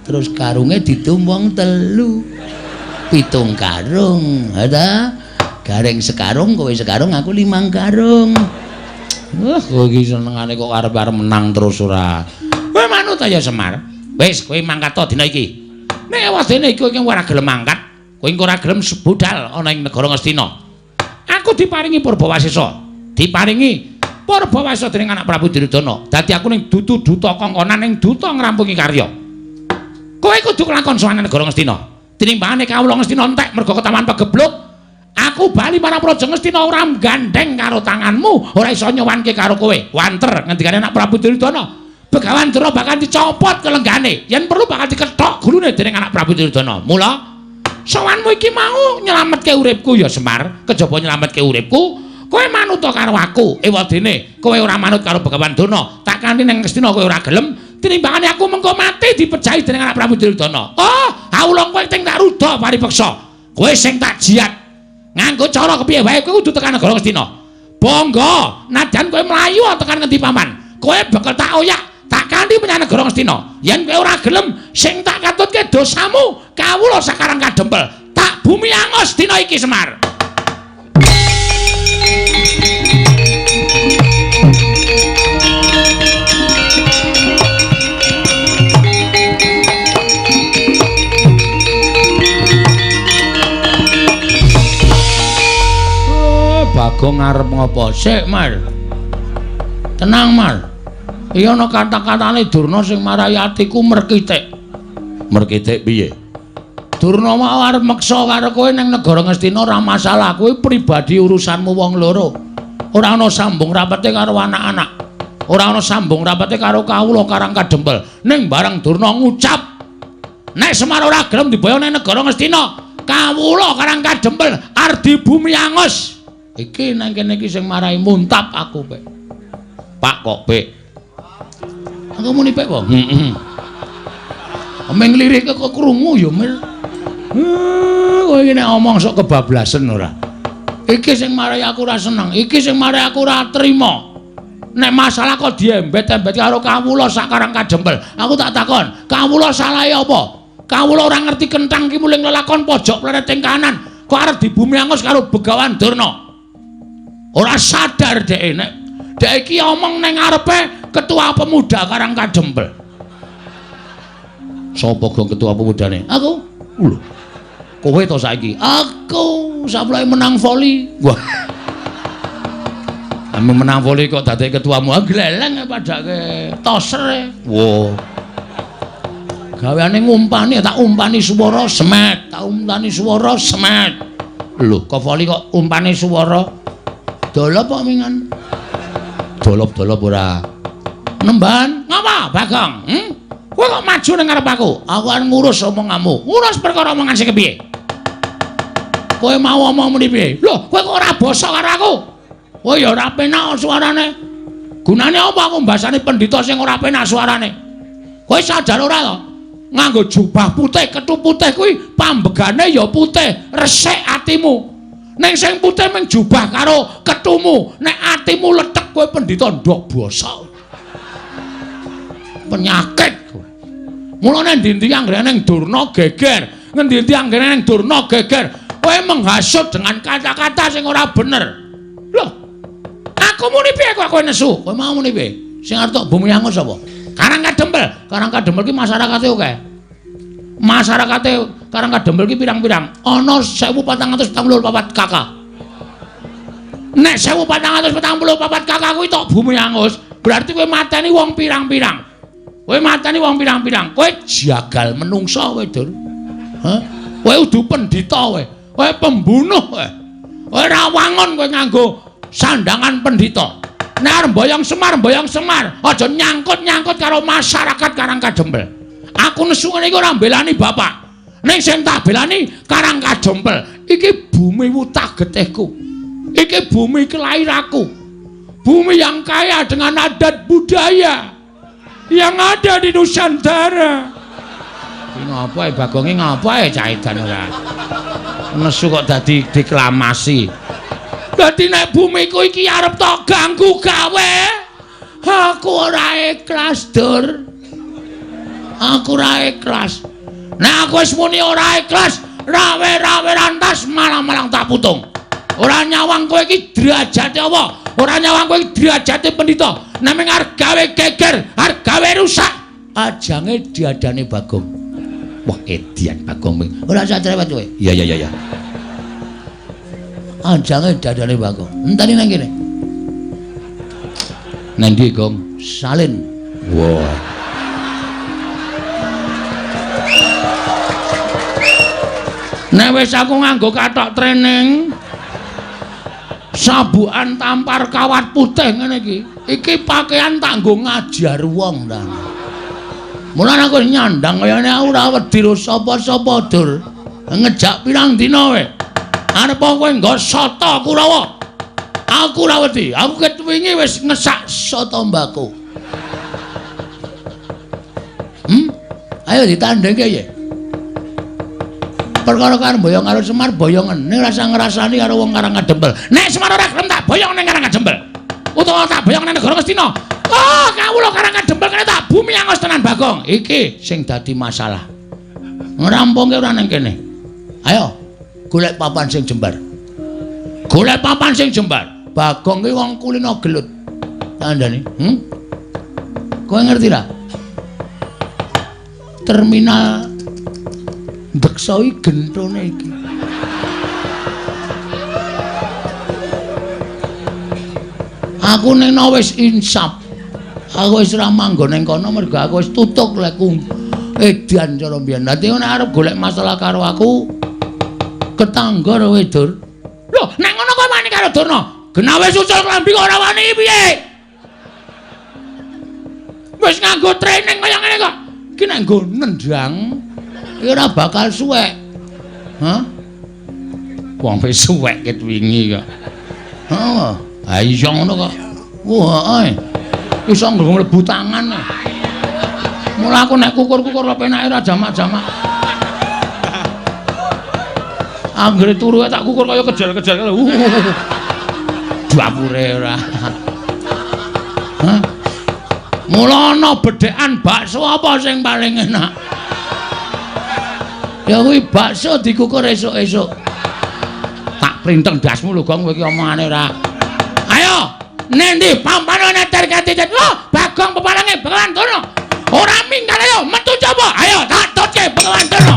Terus karunge didum wong 3. 7 karung. Ha ta? Gareng sekarung, kowe sekarung, aku 5 karung. Wah, kowe iki senengane kok arep-arep menang terus ora. Kowe manut aja Semar. Wis, kowe mangkat to dina iki. Nek wadene iki kowe ora gelem mangkat, kowe engko ora gelem budal ana ing negara Ngastina. Aku diparingi Purbawasesa. Diparingi Purbawasesa dening anak Prabu Duryudana. Dadi aku ning dudu duta kongkonan ning duta ngrampungi karya. Kowe kudu kelakon sowan negara Ngastina. Tinimbangane kawula Ngastina entek mergo ketawan pegebluk. Aku bali marang Praja Ngastina ora gandeng karo tanganmu, ora iso nyowanke karo kowe. Wanter ngendikane anak Prabu Duryudana. Begawan Durna bakal dicopot kelenggane, yen perlu bakal dikethok gulune dening anak Prabu Duryudana. Mula sowanmu iki mau nyelametke uripku ya Semar, kejaba nyelametke uripku, kowe manut karo aku. Ewadene kowe ora manut karo Begawan Durna, tak kanthi ning Ngastina kowe ora gelem, tinimbangane aku mengko mati dipejahi dening anak Prabu Duryudana. Oh, awula kowe sing tak ruda paripeksa. Kowe sing tak jiat. Nganggo cara kepiye wae kowe kudu tekan negara Ngastina. Bangga, nadyan kowe mlayu tekan ngendi paman. Kowe bakal tak oyak, tak kanthi menyang negara Ngastina. Yen kowe ora gelem, sing tak katutke dosamu, kawula sakarang kadempel. Tak bumi angus dina iki Semar. Bagong arep ngopo? Sik, Mar. Tenang, Mar. Iya ana kata-katane Durna sing marai atiku merkitik. Merkitik piye? Durna mau arep meksa karo kowe ning negara Ngastina ora masalah, kuwi pribadi urusanmu wong loro. Ora ana sambung rapete karo anak-anak. Ora ana sambung rapete karo kawula Karang Kadempel. Ning bareng Durna ngucap, nek Semar ora gelem diboyong ning negara Ngastina, kawula Karang Kadempel arep bumi angus. Iki nang kene iki sing marai muntap aku, Pek. Pak kok, Pek? Aku muni Pek apa? Heeh. Meng lirike kok krungu ya, Mir. Kowe iki nek omong sok kebablasen ora. Iki sing marai aku ora seneng, iki sing marai aku ora trima. Nek masalah kok diembet-embet karo kawula sak Karang Kadempel. Aku tak takon, kawula salahe apa? Kawula ora ngerti kenthang ki muling lelakon pojok plereting kanan, kok arep dibumi angus karo Begawan Durna. Ora sadar dhek nek dhek iki omong ning ngarepe ketua pemuda Karang Kadempel. Sapa gong ketua pemudane? Aku. Lho. Kowe to saiki? Aku saplake menang voli. Wah. Ame menang voli kok dadi ketuamu. Gleleng padake toser. Wah. Gaweane ngumpani, tak umpani swara semet, tak umpani swara semet. Lho, kok voli kok umpani swara? Dolop kok mingan. Dolop-dolop ora. Nemban, ngapa Bagong? Kowe kok maju ning ngarep aku? Aku arep ngurus omonganmu. Ngurus perkara omongan sing kepiye? Kowe mau omong muni piye? Lho, kowe kok ora basa karo aku? Kowe ya ora penak suarane. Gunane apa aku mbasani pendhita sing ora penak suarane? Kowe sadar ora to? Nganggo jubah putih, kethu putih kuwi pambegane ya putih, resik atimu. Ning sing putih mung jubah karo kethumu, nek atimu lethek kowe pendhita ndok basa. Penyakit kowe. Mulane endi-endi anggere ning Durna geger, ngendi-endi anggere ning Durna geger, kowe menghasut dengan kata-kata sing ora bener. Loh, aku muni piye kok kowe nesu? Kowe mau muni piye? Sing arep tok bumi angus sapa? Karang Kadempel. Karang Kadempel ki masyarakate akeh. Masyarakate Karang Kadempel ki pirang-pirang? Ana 1444 KK. Nek 1444 KK kuwi tok bumi angus, berarti kowe mateni wong pirang-pirang. Kowe mateni wong pirang-pirang. Kowe jagal menungsa kowe, Dur. Hah? Kowe udu pendhita kowe. Kowe pembunuh kowe. Kowe ora wangun kowe nganggo sandangan pendhita. Nek arep mboyong Semar, mboyong Semar, aja nyangkut-nyangkut karo masyarakat Karang Kadempel. Aku nesu ngene iki ora mbelani bapak. Ning sing tak belani Karang Kadempel. Iki bumi wutah getihku. Iki bumi kelahiranku. Bumi yang kaya dengan adat budaya yang ada di Nusantara. Iki ngapa e Bagonge ngapa e cah edan ora? Nesu kok dadi deklamasi. Dadi nek bumiku iki arep tok ganggu gawe, aku ora ikhlas, Dur. Aku ora ikhlas. Nek aku wis muni ora ikhlas, rawe-rawe rantas malang-malang tak putung. Ora nyawang kowe iki derajate apa? Ora nyawang kowe iki derajate pendhita. Nek mung arep gawe geger, arep gawe rusak, ajange diadane Bagong. Wah, edian Bagong. Ora usah cerewet kowe. Iya iya iya. Ajange diadane Bagong. Enteni nang kene. Nang ndi, Gong? Salin. Wah. Nek wis aku nganggo kathok training, sabukan tampar kawat putih ngene iki. Iki pakaian tak nggo ngajar wong ta. Mulane aku nyandang kayane aku ora wedi ro sapa-sapa, Dur. Ngejak pirang dina kowe. Arep kowe nggo soto Kurawa. Aku ora wedi. Aku ket wingi wis ngesak soto mbako. Ayo ditandhengke ya. Perkara kan boyong karo Semar boyongen ning rasa ngrasani karo wong Karang Kadempel. Nek Semar ora gelem tak boyong ning Karang Kadempel. Utawa tak boyong ning negara Ngastina. Oh, kawula Karang Kadempel kene tak bumi angos tenan Bagong. Iki sing dadi masalah. Ngrampungke ora ning kene. Ayo golek papan sing jembar. Golek papan sing jembar. Bagong ki wong kulino gelut. Kandhane, Kowe ngerti ra? Terminal Deksa iki gentone iki. Aku ning wis insaf. Aku wis ora manggon ning kono mergo aku wis tutuk leku edan cara mbiyen. Dadi nek arep golek masalah karo aku ketangga kowe, Dur. Lho, nek ngono kowe wani karo Durna. Genah wis ucul klambi kok ora wani piye? Wis nganggo training kaya ngene kok. Iki nek nggo nendang iki ora bakal suwek. Hah? Wong wis suwek ket wingi kok. Heeh. Ha iya ngono kok. Wah, heeh. Iso nggo mlebu tangan. Mula aku nek kukur-kukur penake ora jamak-jamak. Anggere turu tak kukur kaya kejar-kejar. Dapure ora. Hah? Mula ana bedhekan bakso apa sing paling enak? Ya kuwi bakso dikukur esuk-esuk. Tak printeng dasmu lho, Gong, kowe iki omongane ora. Ayo, nendi pampane neter katitet. Lho, Bagong peparange Begawan Durna. Ora minggat ayo metu coba. Ayo tak tutke Begawan Durna.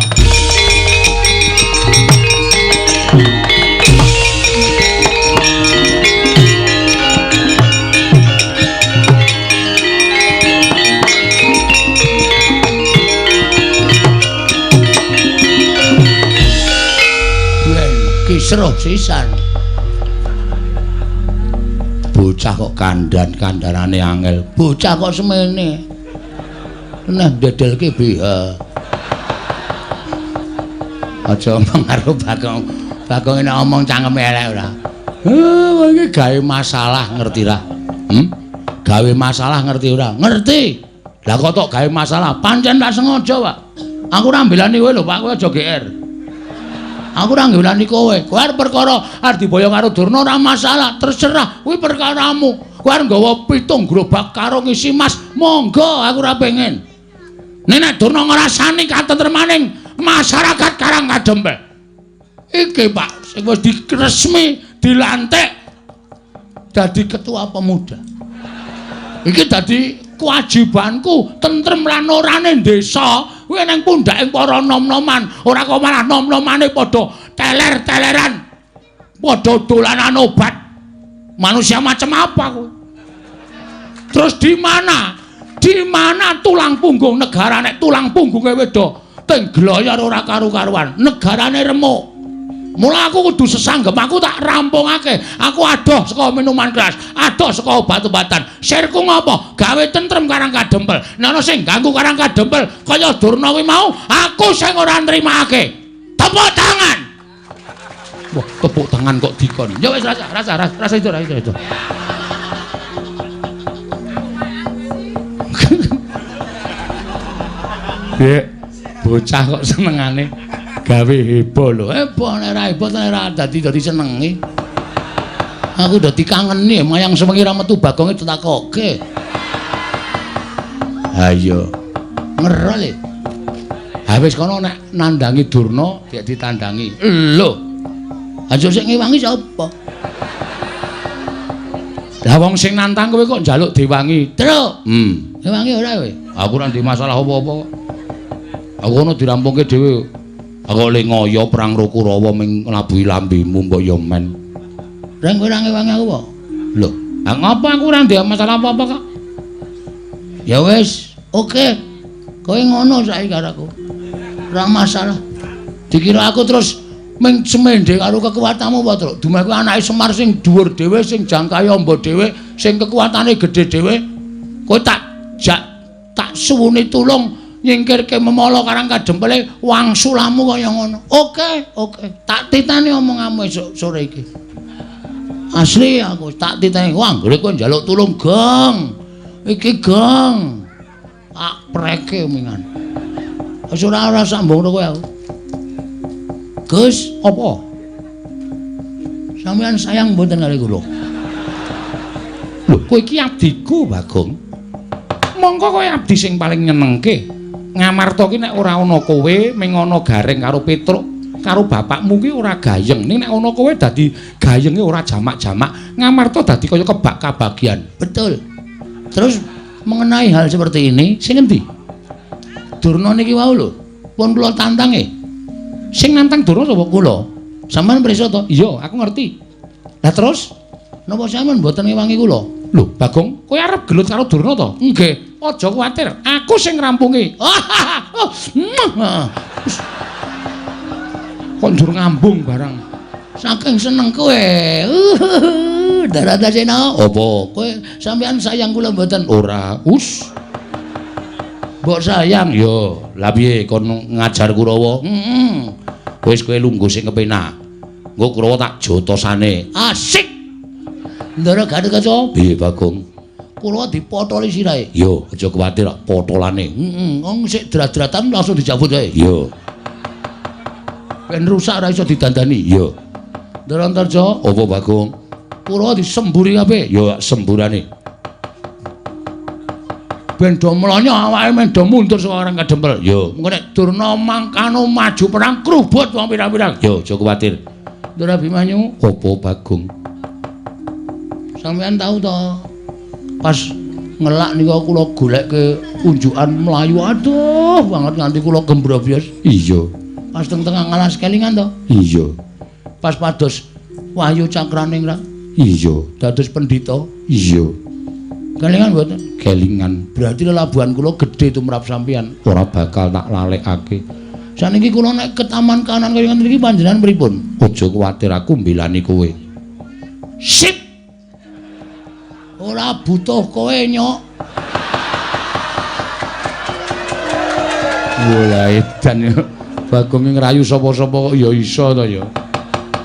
Kisruh sisan. Bocah kok kandhan-kandhanane angel. Bocah kok semene. Nah ndedelke BH. Aja omong karo Bagong. Bagong nek omong cangkeme elek ora. Heh, iki gawe masalah ngerti ra? Gawe masalah ngerti ora? Ngerti. Lah kok tok gawe masalah? Pancen tak sengaja, Pak. Aku ora mbelani kowe lho, Pak. Kowe aja GR. Aku ora ngelani kowe. Kowe arep perkara arep diboyong karo Durna ora masalah, terserah. Kuwi perkaramu. Kowe arep nggawa 7 gerobak karo ngisi mas, monggo aku ora pengen. Nek Durna ngrasani katentremaning masyarakat Karang Kadempel. Iki Pak, sing wis diresmi dilantik dadi ketua pemuda. Iki dadi kewajibanku tentrem lan orane desa. Kuwi nang pundhake para nom-noman, ora kok malah nom-nomane padha teler-teleran. Padha dolanan obat. Manusia macam apa kowe? Terus di mana? Di mana tulang punggung negara nek tulang punggunge wedo teng gloyor ora karu-karuan. Negarane remuk. Mula aku kudu sesanggem, aku tak rampungake. Aku adoh saka minuman keras, adoh saka obat-obatan. Sirku ngopo? Gawe tentrem Karang Kadempel. Nek ana sing ganggu Karang Kadempel kaya Durna kuwi mau, aku sing ora nrimake. Tepuk tangan. Wah, tepuk tangan kok dikon. Ya wis rasa, rasa, rasa itu, rasa itu. Dek, bocah kok senengane gawe heboh lho. Heboh nek ora heboh nek ora dadi senenge. Aku dadi kangeni mayang sewengi ra metu bagonge ditakoke. Ha iya. Ngerol e. Ha wis kono nek nandangi Durna dik ditandangi. Lho. Aja sing ngewangi sapa? Lah wong sing nantang kowe kok njaluk diwangi. Truk. Ngewangi ora kowe? Aku ora ndek masalah apa-apa kok. Aku ono dirampungke dhewe. Aku le ngoyo perang karo Kurawa ming nglabuhi lambemu mbok ya men. Reng kowe ora ngewangi aku apa? Lho, ha ngopo aku ora ndek masalah apa-apa kok. Ya wis, oke. Kowe ngono saiki karo aku. Ora masalah. Dikira aku terus ming semende karo kekuatanmu apa, Truk? Dumeh kuwi anake Semar sing dhuwur dhewe, sing jangkahe amba dhewe, sing kekuatane gedhe dhewe. Kowe tak jak tak suwuni tulung nyingkirke memala Karang Kadempele wangsulamu kaya ngono. Oke, oke. Tak titani omonganmu esuk sore iki. Asli aku tak titani. Wah, anggere kowe njaluk tulung, Gong. Iki Gong. Tak preke mingan. Wis ora sambung kowe aku. Gus, apa? Sampeyan sayang mboten kali kula? Lho, kowe iki abdiku, Bagong. Mongko kowe abdi sing paling nyenengke. Ngamarta ki nek ora ana kowe, ming ana Gareng karo Petruk, karo bapakmu ki ora gayeng. Ning nek ana kowe dadi gayenge ora jamak-jamak. Ngamarta dadi kaya kebak kabagian. Betul. Terus mengenai hal seperti ini, sing endi? Durna niki wau lho, pun kula tantange. Sing nantang Durna sapa? Kula. Sampeyan prisa to? Iya, aku ngerti. Lah terus napa sampeyan mboten ngewangi kula? Lho, Bagong, kowe arep gelut karo Durna to? Nggih. Aja kuwatir, aku sing ngrampungi. Kok njur ngambung barang. Saking seneng kowe. Daratasena. Apa? Kowe sampeyan sayang kula mboten? Ora. Us. Mbok sayang ya. Lah piye kon ngajar Kurawa? Heeh. Wis kowe lungguh sing kepenak. Engko Kurawa tak jotosane. Asik. Ndara Gatotkaca. Piye Bagong? Kurawa dipotoli sirahe. Yo, aja kuwatir potolane. Heeh, wong sik drat-dratan langsung dijabut wae. Yo. Ben rusak ora iso didandani. Yo. Ndara Antarja, apa Bagong? Kurawa disemburi kabeh. Yo semburane. Ben do mlonyo awake men do mundur saka Karang Kadempel. Yo, mengko nek Durna mangkano maju perang krubut wong pirang-pirang. Yo, aja kuwatir. Ndara Abimanyu, apa Bagong? Sampeyan tau to pas ngelak nika kula golekke unjukan mlayu aduh banget nganti kula gembrobyos. Iya. Pas teng tengah ngalas kelingan to? Iya. Pas pados Wahyu Cakraningrat? Iya. Dados pendhita? Iya. Kelingan mboten? Kelingan. Berarti lelabuhan kula gedhe tumrap sampeyan. Ora bakal tak lalekake. Saniki kula nek ke taman kanan kaya ngene iki panjenengan pripun? Aja kuwatir aku mbelani kowe. Sip. Ora butuh kowe, Nyok. Wah, edan. Bagong ngrayu sapa-sapa kok ya iso to ya.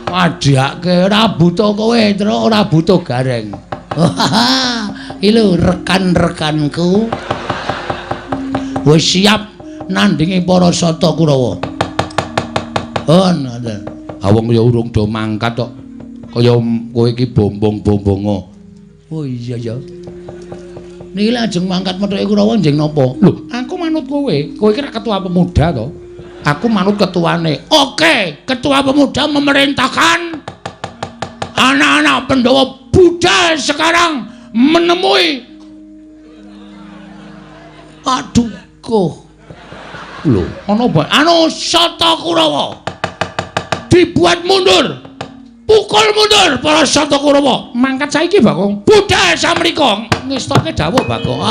Padhake ora butuh kowe, Truk, ora butuh Gareng. Iki lho rekan-rekanku. Wis siap nandingi para Sata Kurawa. Hon, ngoten. Ha wong ya urung do mangkat kok. Kaya kowe iki bombong-bombonga. Oh iya ya. Niki lajeng mangkat methuke Kurawa njeng napa? Lho, aku manut kowe. Kowe iki rak ketua pemuda to. Aku manut ketuane. Oke, ketua pemuda memerintahkan anak-anak Pandhawa budal sekarang menemui Paduka. Lho, ana apa? Anu Sata Kurawa. Dibuat mundur. Pukul mundur para Sata Kurawa. Mangkat saiki, Bagong. Budal samrika. Ngestoke dawuh, Bagong.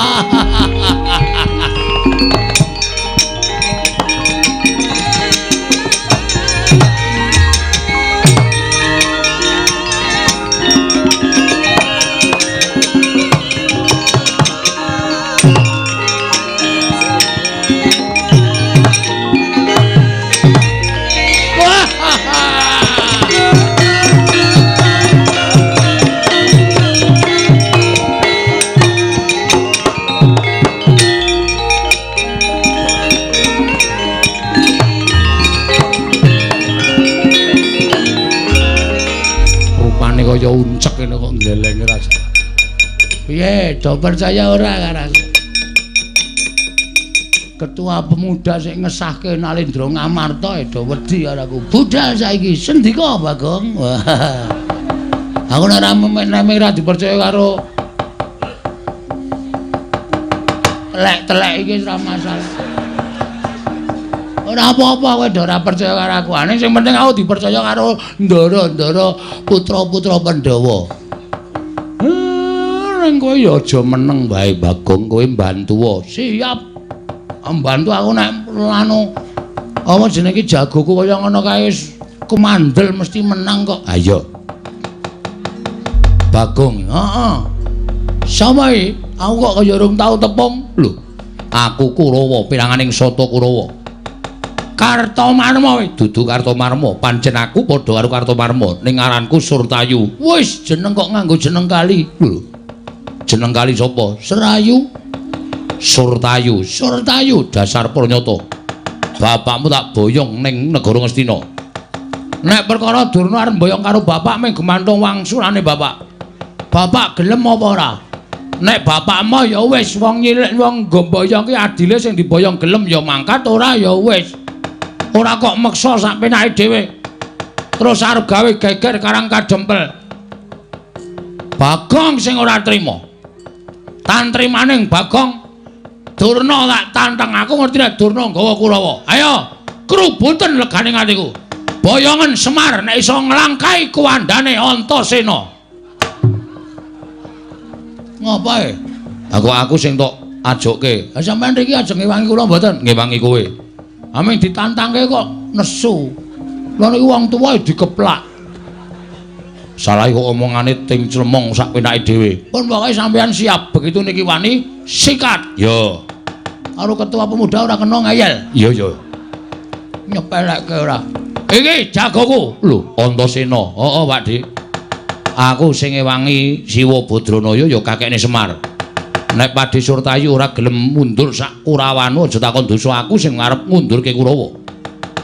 kaya uncek ngene kok nglelenge ora. Piye, do percaya ora karo aku? Ketua pemuda sing ngesahke Nalendra Ngamarta do wedi karo aku. Budal saiki, sendika Bagong. Aku nek ora memek ora dipercaya karo telek-telek iki ora masalah. Ora apa-apa kowe ora percaya karo aku. Ane sing penting aku dipercaya karo ndara-ndara putra-putra Pandhawa. Ning kowe ya aja meneng wae Bagong, kowe mbantuwa. Siap. Mbantu aku nek anu apa jenenge iki jagoku kaya ngono kae wis kumandel mesti menang kok. Ayo. Bagong, heeh. Sapa iki? Aku kok kaya urung tau tepung. Lho, aku Kurawa, piranganing Sata Kurawa. Kartomarma kowe, dudu Kartomarma. Pancen aku padha karo Kartomarma, ning aranku Surtayu. Wis jeneng kok nganggo jeneng kali. Lho. Jeneng kali sapa? Serayu. Surtayu, Surtayu dasar pranyata. Bapakmu tak boyong ning negara Ngastina. Nek perkara Durna arep mboyong karo bapak mung gumantung wangsulane bapak. Bapak gelem apa ora? Nek bapakmu ya wis wong nyilik wong nggo mboyong ki adile sing diboyong gelem ya mangkat, ora ya wis. Ora kok meksa sak penake dhewe. Terus arep gawe geger karang kadempel. Bagong sing ora trima. Tantrimaning Bagong Durna tak tantang, aku ngerti nek Durna nggawa Kurawa. Ayo, krubuten legane atiku. Boyongen Semar nek iso nglangkai kuwandane Antasena. Ngopo e? Aku sing tok ajokke. Ha sampean mriki ajeng ngewangi kula mboten? Ngewangi kowe. Aming ditantangke kok nesu. Lha niku wong tuwa dikeplak. Salah kok omongane ting clemong sak penake dhewe. Pun pokoke sampean siap, begitu niki wani sikat. Yo. Karo ketua pemuda ora kena ngeyel. Iya iya. Nyepelekke ora. Iki jagoku. Lho, Antasena. Heeh, Pak Dik. Aku sing ngewangi Siwa Badranaya ya kakekne Semar. Nek Pakde Surtayu ora gelem mundur sak Kurawanu aja takon dosa aku sing arep ngundurke Kurawa.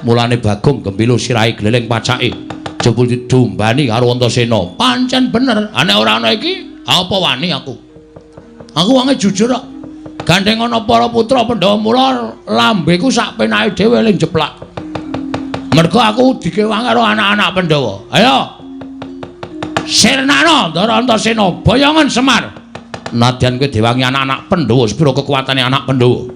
Mulane Bagong gembilo sirahe gleleng pacake. Jebul didombani karo Antasena. Pancen bener. Ha nek ora ana iki, apa wani aku? Aku wonge jujur kok. Gandeng ana para putra Pandhawa mula lambeku sak penake dhewe ling jeplak. Mergo aku dikewangi karo anak-anak Pandhawa. Ayo. Sirnana Ndara Antasena, boyongen Semar. Nadyan kowe diwangi anak-anak Pandhawa, sepira kekuatane anak Pandhawa?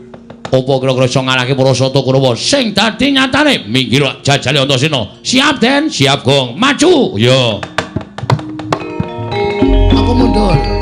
Apa kira-kira iso ngalahke para Sata Kurawa? Sing dadi nyatane minggir jajale Antasena. Siap, Den? Siap, Gong. Maju. Ya. Aku mundur.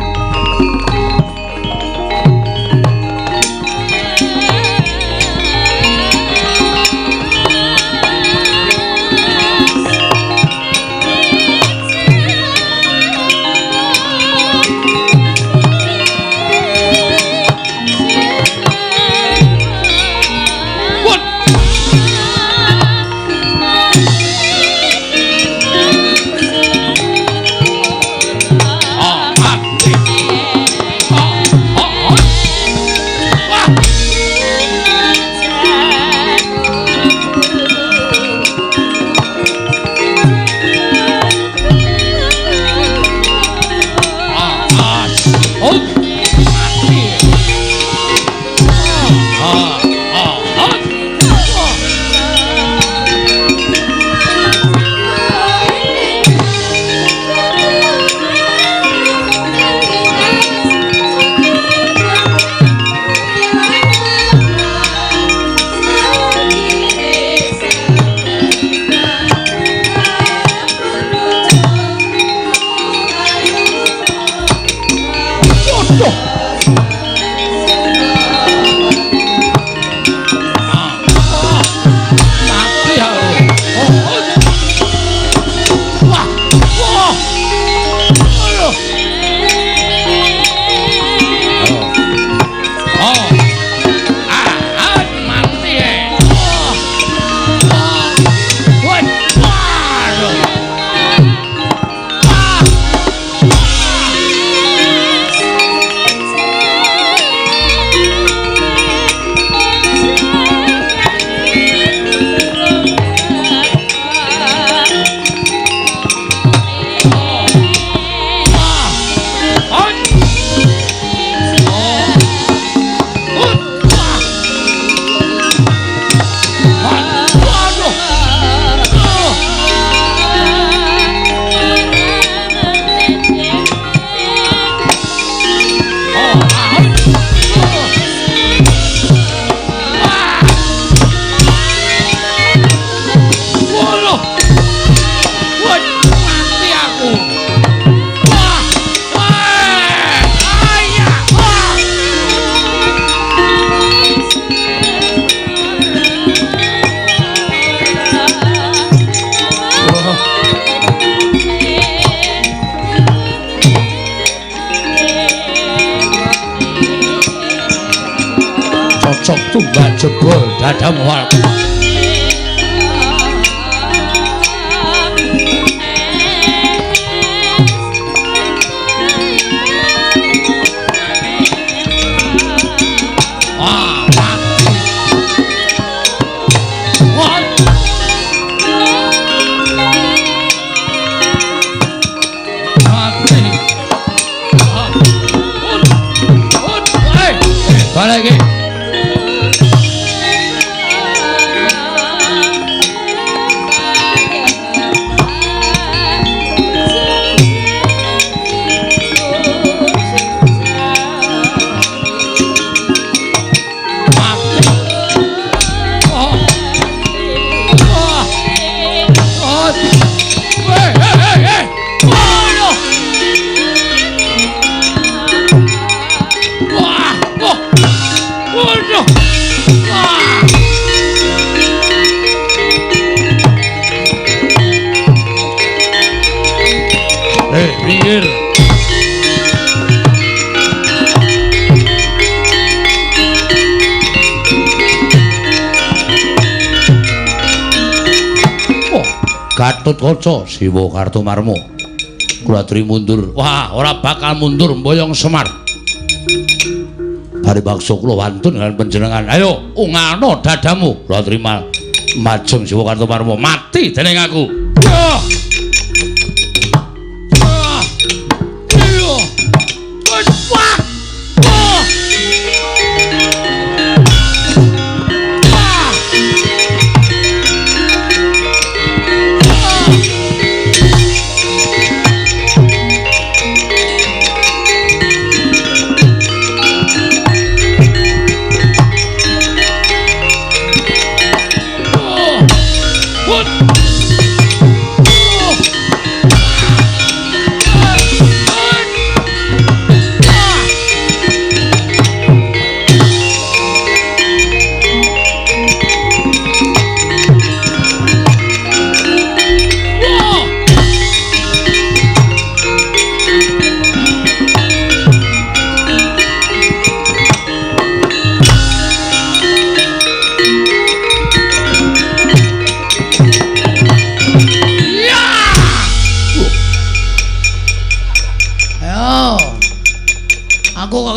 Kocok tumbak jebol dadamu. Balik iki. Minggir. Oh, Gatotkaca Siwa Kartomarma. Kula aturi mundur. Wah, ora bakal mundur mboyong Semar. Bari bakso kula wantun dengan panjenengan. Ayo, ungano dadamu. Kula terima majeng Siwa Kartomarma. Mati dening aku. Yo.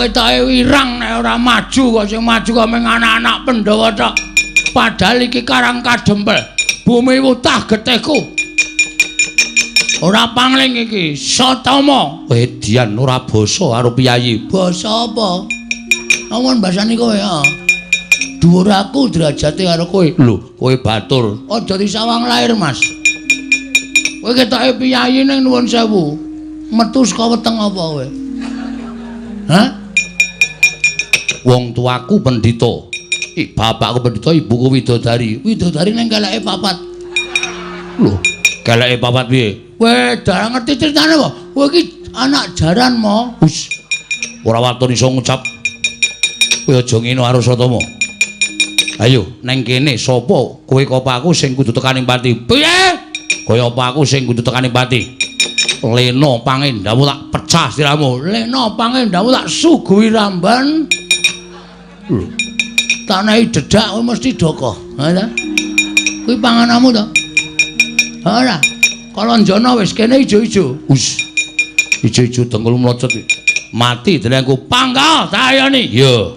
Ketoke wirang nek ora maju kok sing maju kok mung anak-anak Pandhawa tok. Padahal iki karang kadempel. Bumi wutah getihku. Ora pangling iki, Satama. Edian ora basa karo piyayi. Basa apa? Amun basane kowe ya. Dhuwur aku derajate karo kowe. Lho, kowe batur. Aja disawang lair, Mas. Kowe ketoke piyayi ning nuwun sewu. Metu saka weteng apa kowe? Hah? Wong tuaku pendhita. Bapakku pendhita, ibuku widodari. Widodari ning keleke papat. Lho, keleke papat piye? Kowe ora ngerti critane apa? Kowe iki anak jaran mo. Hus. Ora waton iso ngucap. Kowe aja ngene karo Satama. Ayo, neng kene sapa kowe apa aku sing kudu tekaning pati? Piye? Kaya apa aku sing kudu tekaning pati? Lena pangendamu tak pecah siramu. Lena pangendamu tak suguhi ramban. Lho. Tak nehi dedak kowe mesti doko. Ha ta? Kuwi panganamu to? Ora. Kalanjana wis kene ijo-ijo. Hus. Ijo-ijo dengkul mlocot. Mati dening pangkal tayoni. Ya.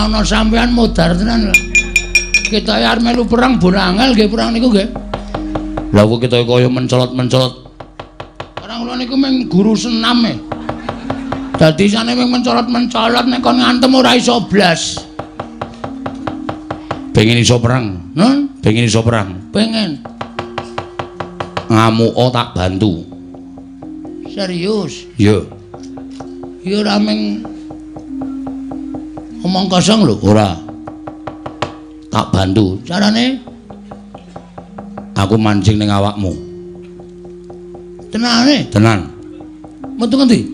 Ora ana sampean modar tenan. Kita arep melu perang bon angel nggih perang niku nggih. Lah kok kita kaya mencolot-mencolot. Ora kula niku mung guru senam e. Dadi isane mung mencolot-mencolot nek kon ngantem ora iso blas. Pengen iso perang, nun? Pengen iso perang. Pengen. Ngamuka tak bantu. Serius? Iya. Ya ora mung omong kosong lho, ora. Tak bantu. Carane aku mancing ning awakmu. Tenane? Tenan. Metu ngendi?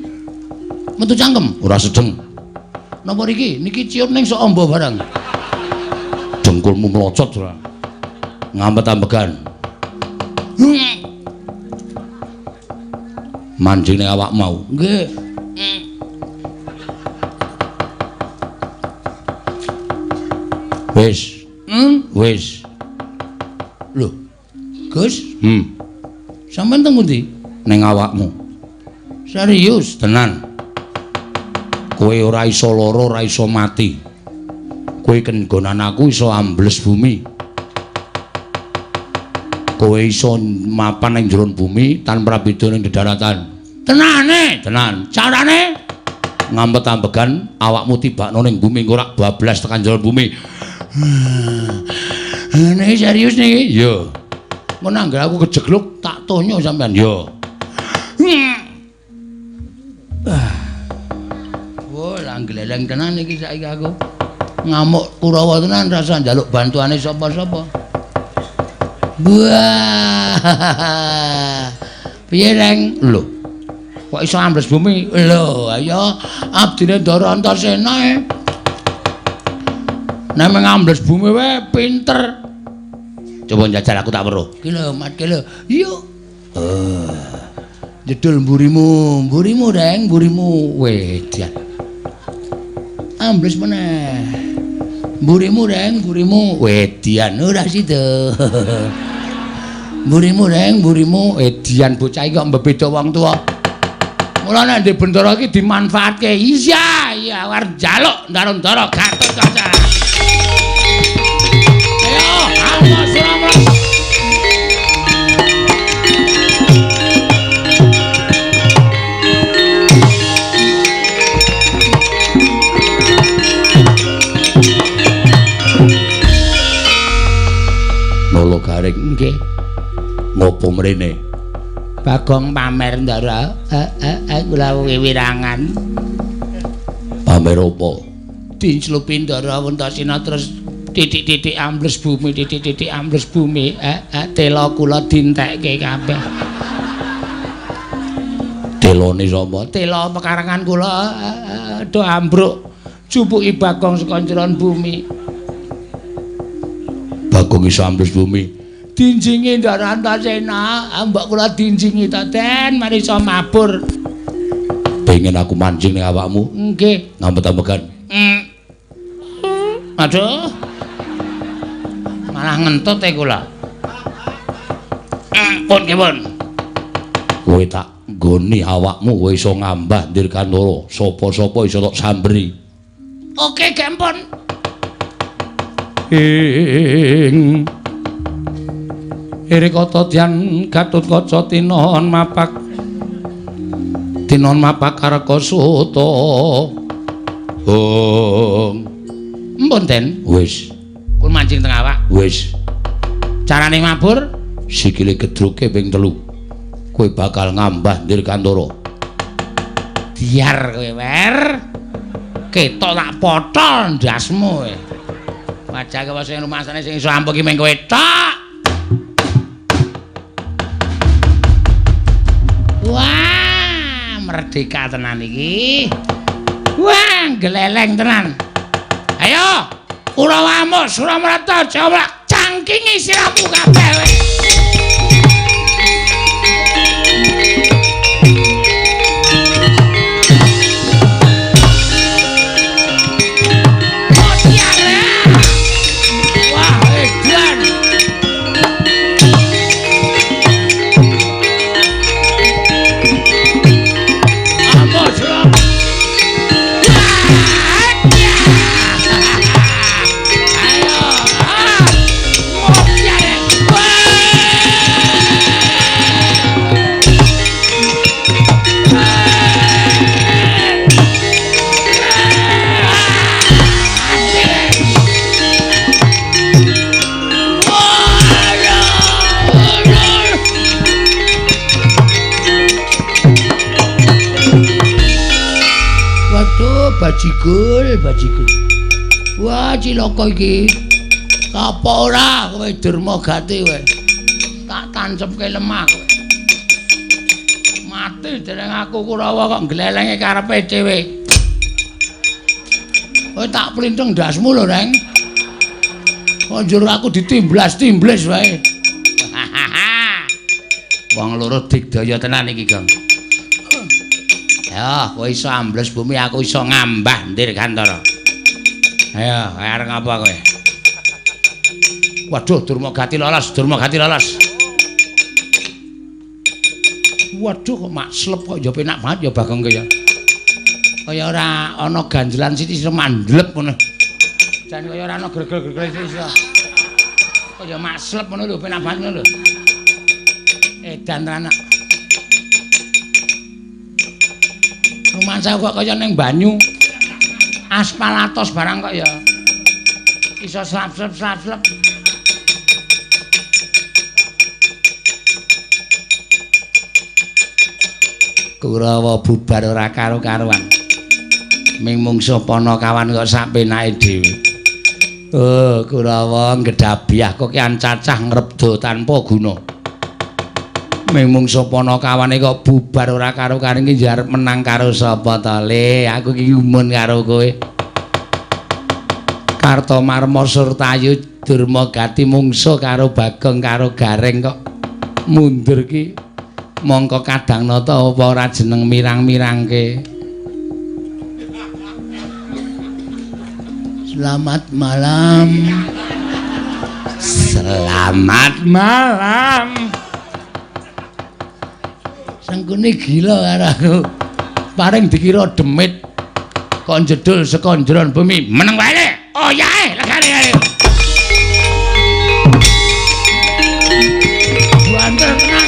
Metu cangkem? Ora sedeng. Napa riki? Niki ciut ning sok amba barang. Dengkulmu mlocot ora. Ngampet-ambegan. Mancing ning awak mau. Nggih. Wis. Wis. Lho. Gus? Sampeyan teng pundi? Ning awakmu. Serius? Tenan. Kowe ora iso lara, ora iso mati. Kowe kenggonan aku iso ambles bumi. Kowe iso mapan ning jero bumi tanpa beda ning dedaratan. Tenane? Tenan. Carane ngampet-ambegan awakmu tibakno ning bumi engko rak bablas tekan jero bumi. Niki serius niki? Iya. Mun anggere aku kejegluk tak tonyo sampean. Iya. Wah, lah gleleng tenan iki saiki aku. Ngamuk Kurawa tenan rasa njaluk bantuane sapa-sapa. Wah. Piye, Reng? Lho. Kok iso ambles bumi? Lho, ayo abdine Ndara Antasena e. Nek ngambles bumi wae pinter. Coba njajal aku tak weruh. Ki lho, Mat, ki lho. Yuk. Jedul mburimu, mburimu Reng, mburimu. Wedian. Ambles meneh. Mburimu Reng, mburimu. Wedian ora sida. Mburimu Reng, mburimu. Edian bocah iki kok mbebeda wong tuwa. Mula nek ndek bendara iki dimanfaatke. Iya, iya arep njaluk ndara-ndara Gatotkaca. Ayo, awas ora. Nolo garing nggih. Ngopo mrene? Bagong pamer Ndara. Kula wiwirangan. Pamer apa? Dinclupi Ndara Antasena terus titik-titik ambles bumi, titik-titik ambles bumi. Tela kula dintekke kabeh. Telone sapa? Tela pekarangan kula do ambruk. Jupuki Bagong saka njeron bumi. Bagong iso ambles bumi. Dinjingi Ndara Antasena, mbok kula dinjingi ta, Den, mari iso mabur. Pengen aku mancing ning awakmu? Nggih. Ngampet-ambegan. Aduh. Malah ngentut e kula. Pun nggih, pun. Kowe tak nggoni awakmu kowe iso ngambah Dirgantara, sapa-sapa iso tok samberi. Oke, gempon. Ing Irikata dyan Gatotkaca tinon mapak tinon mapak Karkasuta. Hong. Empun, Den. Wis. Kun mancing teng awak. Wis. Carane mabur sikile gedruke ping 3. Kowe bakal ngambah Dirgantara. Diar kowe, Wer. Ketok tak potol ndasmu kowe. Wajah kowe sing rumasane sing iso ampuh ki mung kowe tok. Wah, merdeka tenan iki. Wah, gleleng tenan. Ayo, Kurawa amuk Suramrata Jawa cangkingi siramu kabeh kowe. Wah, edan. Amuk Suramrata. Bajigul, bajigul. Wah, cilaka iki. Apa ora kowe Durmagati kowe? Tak tancepke lemah kowe. Mati dereng aku Kurawa kok glelenge karepe dhewe. Kowe tak plintheng ndasmu lho, Reng. Kok njur aku ditimblas-timblis wae. Wong loro digdaya tenan iki, Gong. Ya, kowe iso ambles bumi, aku iso ngambah Dirgantara. Ayo, arep ngapa kowe? Waduh, Durmagati lolos, Durmagati lolos. Waduh, kok makslep kok ya penak banget ya Bagong kaya. Kaya ora ana ganjelan sithik iso mandlep ngono. Jan kaya ora ana gregel-gregel sithik iso. Kaya makslep ngono lho, penak banget ngono lho. Edan tenan. Rumangsa kok kaya ning banyu. Aspal atos barang kok ya. Iso slap-slap-slap-slap. Kurawa bubar ora karo-karuan. Ming mungsuh Panakawan kok sak penake dhewe. Oh, Kurawa ngedhabiah kokean cacah ngrebda tanpa guna. Ming mungsuh Panakawane kok bubar ora karo-karuan iki arep menang karo sapa to, Le? Aku iki gumun karo kowe. Kartomarma Surtayu Durmagati mungsuh karo Bagong karo Gareng kok mundur ki. Mongko kadang nata apa ora jeneng mirang-mirangke. Selamat malam. Selamat malam. Sengkuni gila karo aku. Paring dikira demit kok njedul saka njeron bumi. Meneng wae. Oh yae, legane ayo. Banter tenan.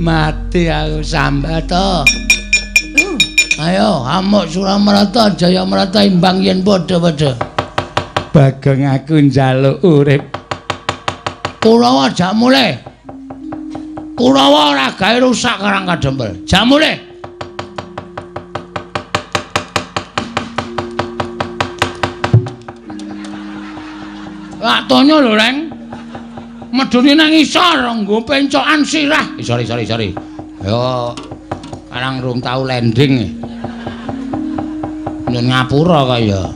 Mati aku sambat to. Ayo amuk Suramarta Jayamarta imbang yen padha-padha. Bagong aku njaluk urip. Kurawa jak mulih. Kurawa ora gawe rusak Karang Kadempel. Jak mulih. Lak tonyo lho, Reng. Medune nang isor nggo pencokan sirah. Sorry, sorry, sorry. Yo karang rung tau landing. Nyun ngapura kaya.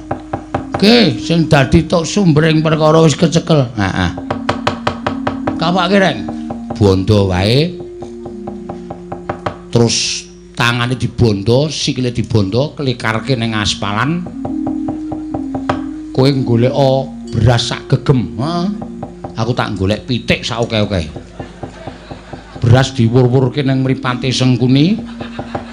Oke, sing dadi tok sumbering perkara wis kecekel. Heeh. Kapake, Reng. Bondo wae. Terus tangane dibondo, sikile dibondo, klikarke ning aspalan. Kowe goleka beras sak gegem. Heeh. Aku tak golek pitik sak oke-oke. Beras diwur-wurke ning mripate Sengkuni,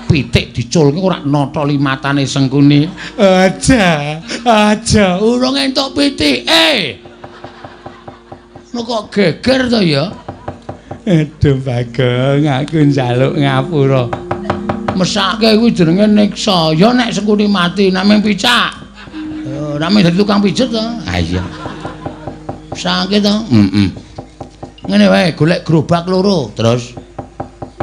pitik diculke ora notoli matane Sengkuni. Aja, aja, urung entuk pitik. Lho kok geger to ya? Aduh Bagong, aku njaluk ngapura. Mesake kuwi jenenge niksa. Ya nek Sengkuni mati, nek mung picak. Ora mung dadi tukang pijet to. Ha iya. Sakit to? Heeh. Ngene wae, golek gerobak loro. Terus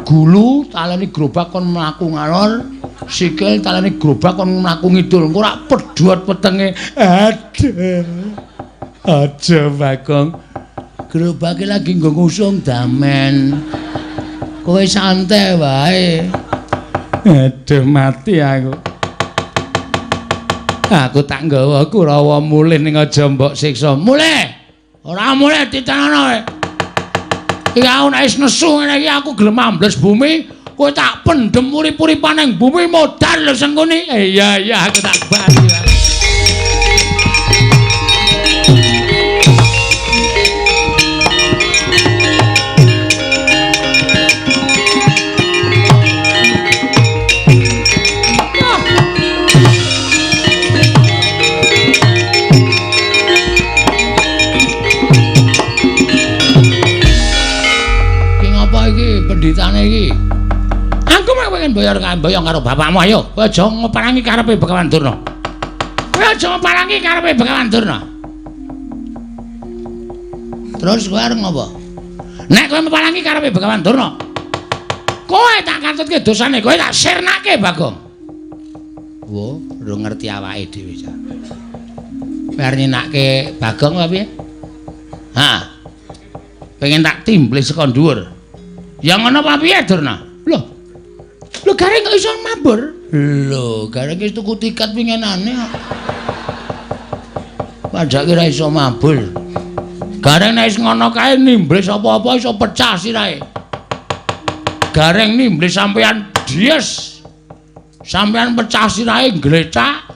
gulu taleni gerobak kon mlaku ngalor, sikil taleni gerobak kon mlaku ngidul. Engko ora pedhot wetenge. Aduh. Aja Bagong. Gerobake lagi nggo ngusung damen. Kowe santai wae. Aduh mati aku. Aku tak nggawa Kurawa mulih ning aja mbok siksa. Mulih. Ora mulih ditanono kowe. Iki aku nek wis nesu ngene iki aku gelem ambles bumi, kowe tak pendhem urip-uripan ning bumi modar lho Sengkuni. Iya iya aku tak bali. dosane iki. Aku mek pengen boyong karo bapakmu ayo. Kowe aja ngeparangi karepe Begawan Durna. Kowe aja ngeparangi karepe Begawan Durna. Terus kowe arep ngopo? Nek kowe ngeparangi karepe Begawan Durna, kowe tak katutke dosane, kowe tak sirnake Bagong. Wo, ora ngerti awake dhewe cah. Kowe arep nyenake Bagong apa piye? Hah. Pengen tak timblis saka dhuwur. Ya ngono apa piye, Durna? Lho. Lho Gareng kok iso mabur? Lho, Gareng wis tuku tiket winginane kok. Padake ora iso mabur. Gareng nek wis ngono kae nimblis apa-apa iso pecah sirahe. Gareng nimblis sampean dies. Sampean pecah sirahe glecak.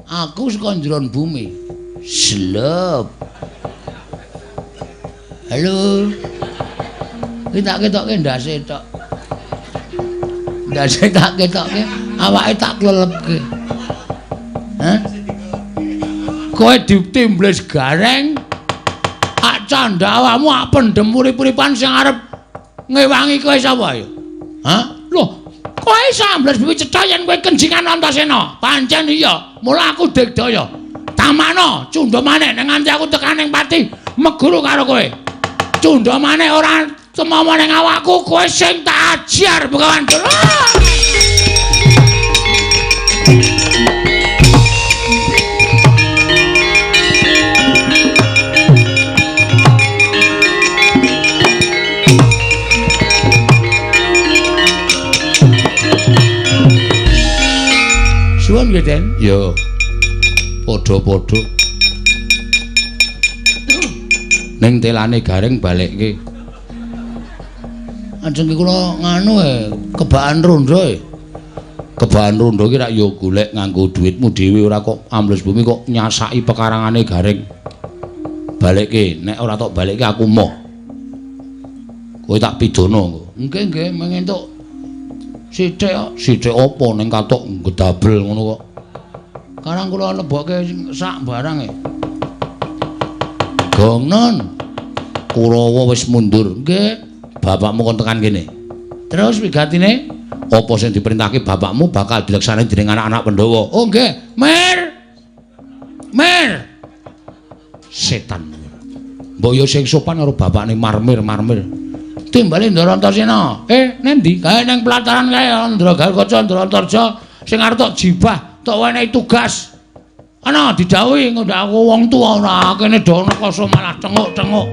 Aku saka njeron bumi. Slep. Halo. Iki tak ketokke ndase tok. Ndase tak ketokke, awake tak klelepke. Hah? Kowe ditimblis Gareng. Ak candha awakmu ak pendem urip-uripan sing arep ngewangi kowe sapa ayo? Hah? Loh, kowe iso ambles bumi cetha yen kowe kenjingan Antasena. Pancen iya, mula aku digdaya. Tamana cundha maneh nek nganti aku tekan ning pati meguru karo kowe. Cundha maneh ora tumomo ning awakku, kowe sing tak ajar Begawan Durna. Suwun nggih, Den. Ya. Padha-padha. Ning telane Gareng balekke. Ajeng kula nganu kebaan rondo e. Kebaan rondo iki rak ya golek nganggo dhuwitmu dhewe ora kok ambles bumi kok nyasaki pekarangane Gareng. Balekke, nek ora tok balekke aku moh. Kowe tak pidana engko. Nggih, nggih, mengentuk sithik kok. Sithik apa ning katok gedabel ngono kok. Karang kula lebokke sak barang e. Gongnon. Kurawa wis mundur. Nggih. Bapakmu kon tekan kene. Terus wigatine apa sing diperintahke bapakmu bakal dilaksanani dening anak-anak Pandhawa. Oh nggih. Mer. Mer. Setan. Mbok yo sing sopan karo bapakne marmir-marmir. Timbale Ndara Antasena. Neng ndi? Kae nang pelataran kae Ndra Garukaca, Ndra Antarja sing arep tok jibah, tok wenehi tugas. Ana didhawuhi engko ndak aku wong tuwa ora kene do ana koso malah tenguk-tenguk.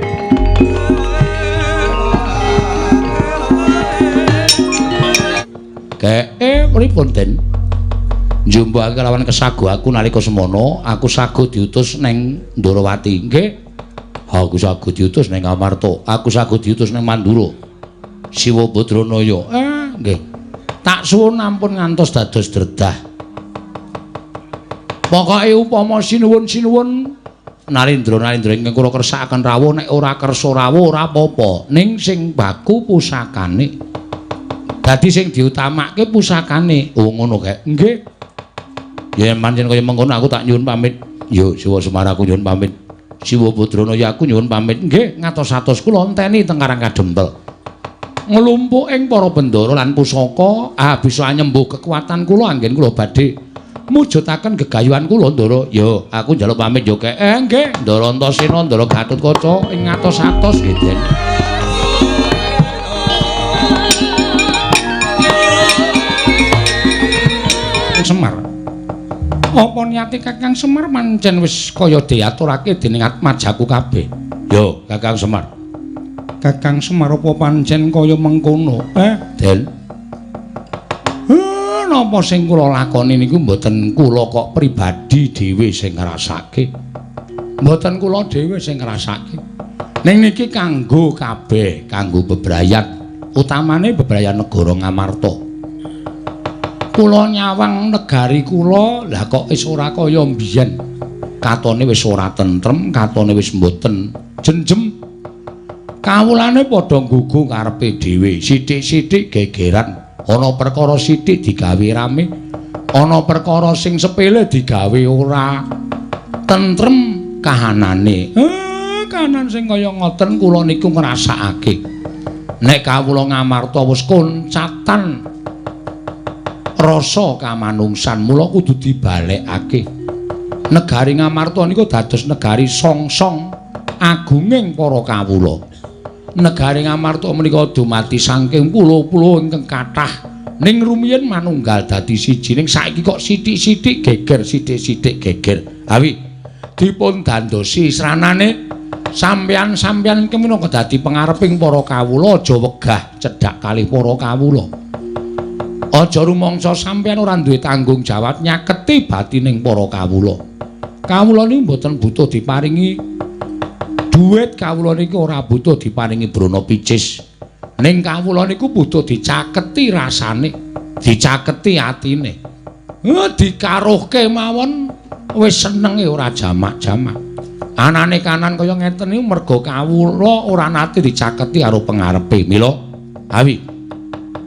Keke pripun Den? Njumbake kelawan kesago aku nalika semono, aku sago diutus neng Ndorowati. Nggih. Aku sago diutus neng Amarta, aku sago diutus neng Mandura. Siwa Badranaya. Nggih. Tak suwun ampun ngantos dados dredah. Pokoke upama sinuwun-sinuwun Narendra-narendra ingkang kula kersakaken rawuh nek ora kersa rawuh ora apa-apa. Ning sing baku pusakane. Dadi sing diutamake pusakane. Oh ngono kae. Nggih. Yen pancen kaya mengkono aku tak nyuwun pamit. Yo Siwa Semar aku nyuwun pamit. Siwa Badranaya aku nyuwun pamit. Nggih, ngatos-atos kula enteni teng Karang Kadempel. Nglumpuk ing para bendara lan pusaka, bisa nyembuh kekuatan kula anggen kula badhe mujudaken gegayuhan kula Ndara. Yo, aku njaluk pamit yo kek. Nggih, Ndara Antasena, Ndara Gatotkaca ing ngatos-atos nggih, Den. Semar. Apa niate Kakang Semar pancen wis kaya diaturake dening atmajaku kabeh. Yo, Kakang Semar. Kakang Semar apa pancen kaya mengkono? Den. Napa sing kula lakoni niku mboten kula kok pribadi dhewe sing ngrasake. Mboten kula dhewe sing ngrasake. Ning niki kanggo kabeh, kanggo bebrayat, utamane bebrayan negara Ngamarta. Kula nyawang negari kula, lah kok wis ora kaya mbiyen. Katone wis ora tentrem, katone wis mboten jenjem. Kawulane padha nggugu karepe dhewe, sithik-sithik gegeran. Ana perkara sithik digawe rame, ana perkara sing sepele digawe ora tentrem kahanane. Kahanan sing kaya ngoten kula niku ngrasakake. Nek kawula Ngamarta wis koncatan rasa kamanungsan, mula kudu dibalekake. Negari Ngamarta niku dados negari songsong agunging para kawula. Negari Ngamarta menika dumadi saking pulo-pulo ingkang kathah, ning rumiyin manunggal dadi siji, ning saiki kok sithik-sithik geger, sithik-sithik geger. Awi dipun dandosi sranane sampeyan-sampeyan iki minangka dadi pengareping para kawula, aja wegah cedhak kalih para kawula. Aja rumangsa sampeyan ora duwe tanggung jawab nyaketi batining para kawula. Kawula niku mboten butuh diparingi duit, kawula niku ora butuh diparingi brana picis. Ning kawula niku butuh dicaketi rasane, dicaketi atine. Dikaruhke mawon wis senenge ora jamak-jamak. Anane kanan kaya ngeten niku merga kawula ora nate dicaketi karo pengarepe. Mila awi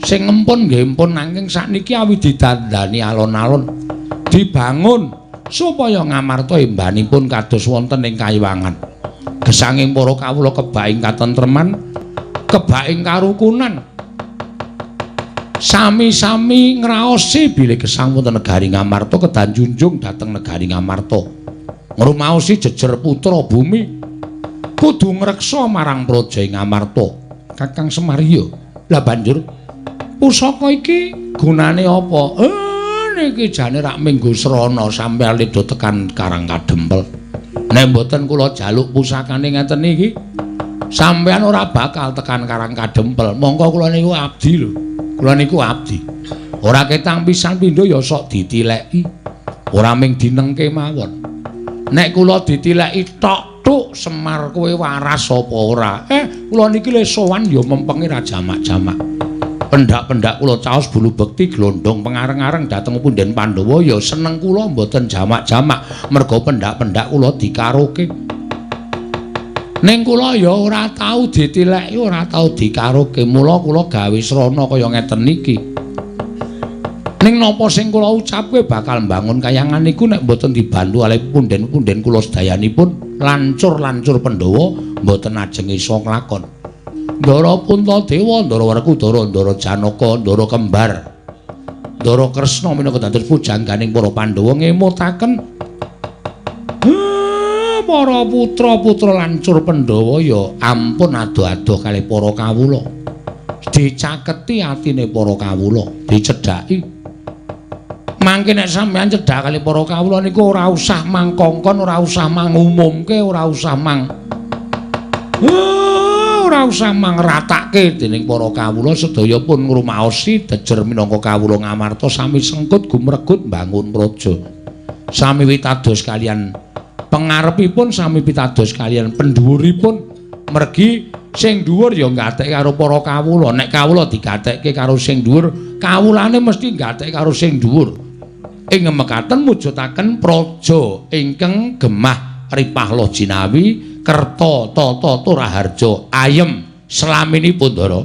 sing ngempun nggih empun, nanging sakniki awi didandani alon-alon, dibangun supaya Ngamarta embanipun kados wonten ing kayiwangan. Gesanging para kawula kebak ing katentreman, kebak ing karukunan. Sami-sami ngraosi bilih gesang wonten negari Ngamarta kedah junjung dhateng negari Ngamarta. Ngrumaosi jejer putra bumi kudu ngreksa marang praja Ngamarta. Kakang Semar ya. Lah banjur pusaka iki gunane apa? Niki jane rak minggu srana sampeyan ledo tekan Karang Kadempel. Nek mboten kula jaluk pusakane ngeten iki, sampeyan ora bakal tekan Karang Kadempel. Mongko kula niku abdi lho. Kula niku abdi. Ora ketang pisan pindho ya sok ditileki. Ora ming dinengke mawon. Nek kula ditileki tok tuk Semar kowe waras apa ora? Kula niki le sowan ya mempengi ra jamak-jamak. Pendak-pendak kula caos bulu bekti glondong pengareng-areng dhateng punden Pandhawa ya seneng kula mboten jamak-jamak merga pendak-pendak kula dikaroke. Ning kula ya ora tau ditileki, ora tau dikaroke, mula kula gawe srana kaya ngeten niki. Ning napa sing kula ucapke bakal mbangun kayangan niku nek mboten dibantu kalih punden-punden kula sedayanipun lancur-lancur Pandhawa mboten ajeng iso nglakon. Ndara Puntadewa, Ndara Werkudara, Ndara Janaka, Ndara Kembar, Ndara Kresna minangka dados pujangganing para Pandhawa ngemutaken para putra-putra lancur Pandhawa ya ampun adoh-adoh kalih para kawula. Dicaketi atine para kawula, dicedhaki. Mangke nek sampeyan cedhak kalih para kawula niku ora usah mangkongkon, ora usah mangumumke, ora usah mang ora usah mangratake dening para kawula sedaya pun ngrumaosi jejer minangka kawula Ngamarta sami sengkut gumregut mbangun praja. Sami witados kaliyan pengarepipun, sami pitados kaliyan pendhuwuripun. Mergi sing dhuwur ya gatekke karo para kawula. Nek kawula digatekke karo sing dhuwur, kawulane mesti gatekke karo sing dhuwur. Ing mekaten mujudaken praja ingkang gemah ripah loh jinawi kerta tata turaharja ayem slaminipun Ndara.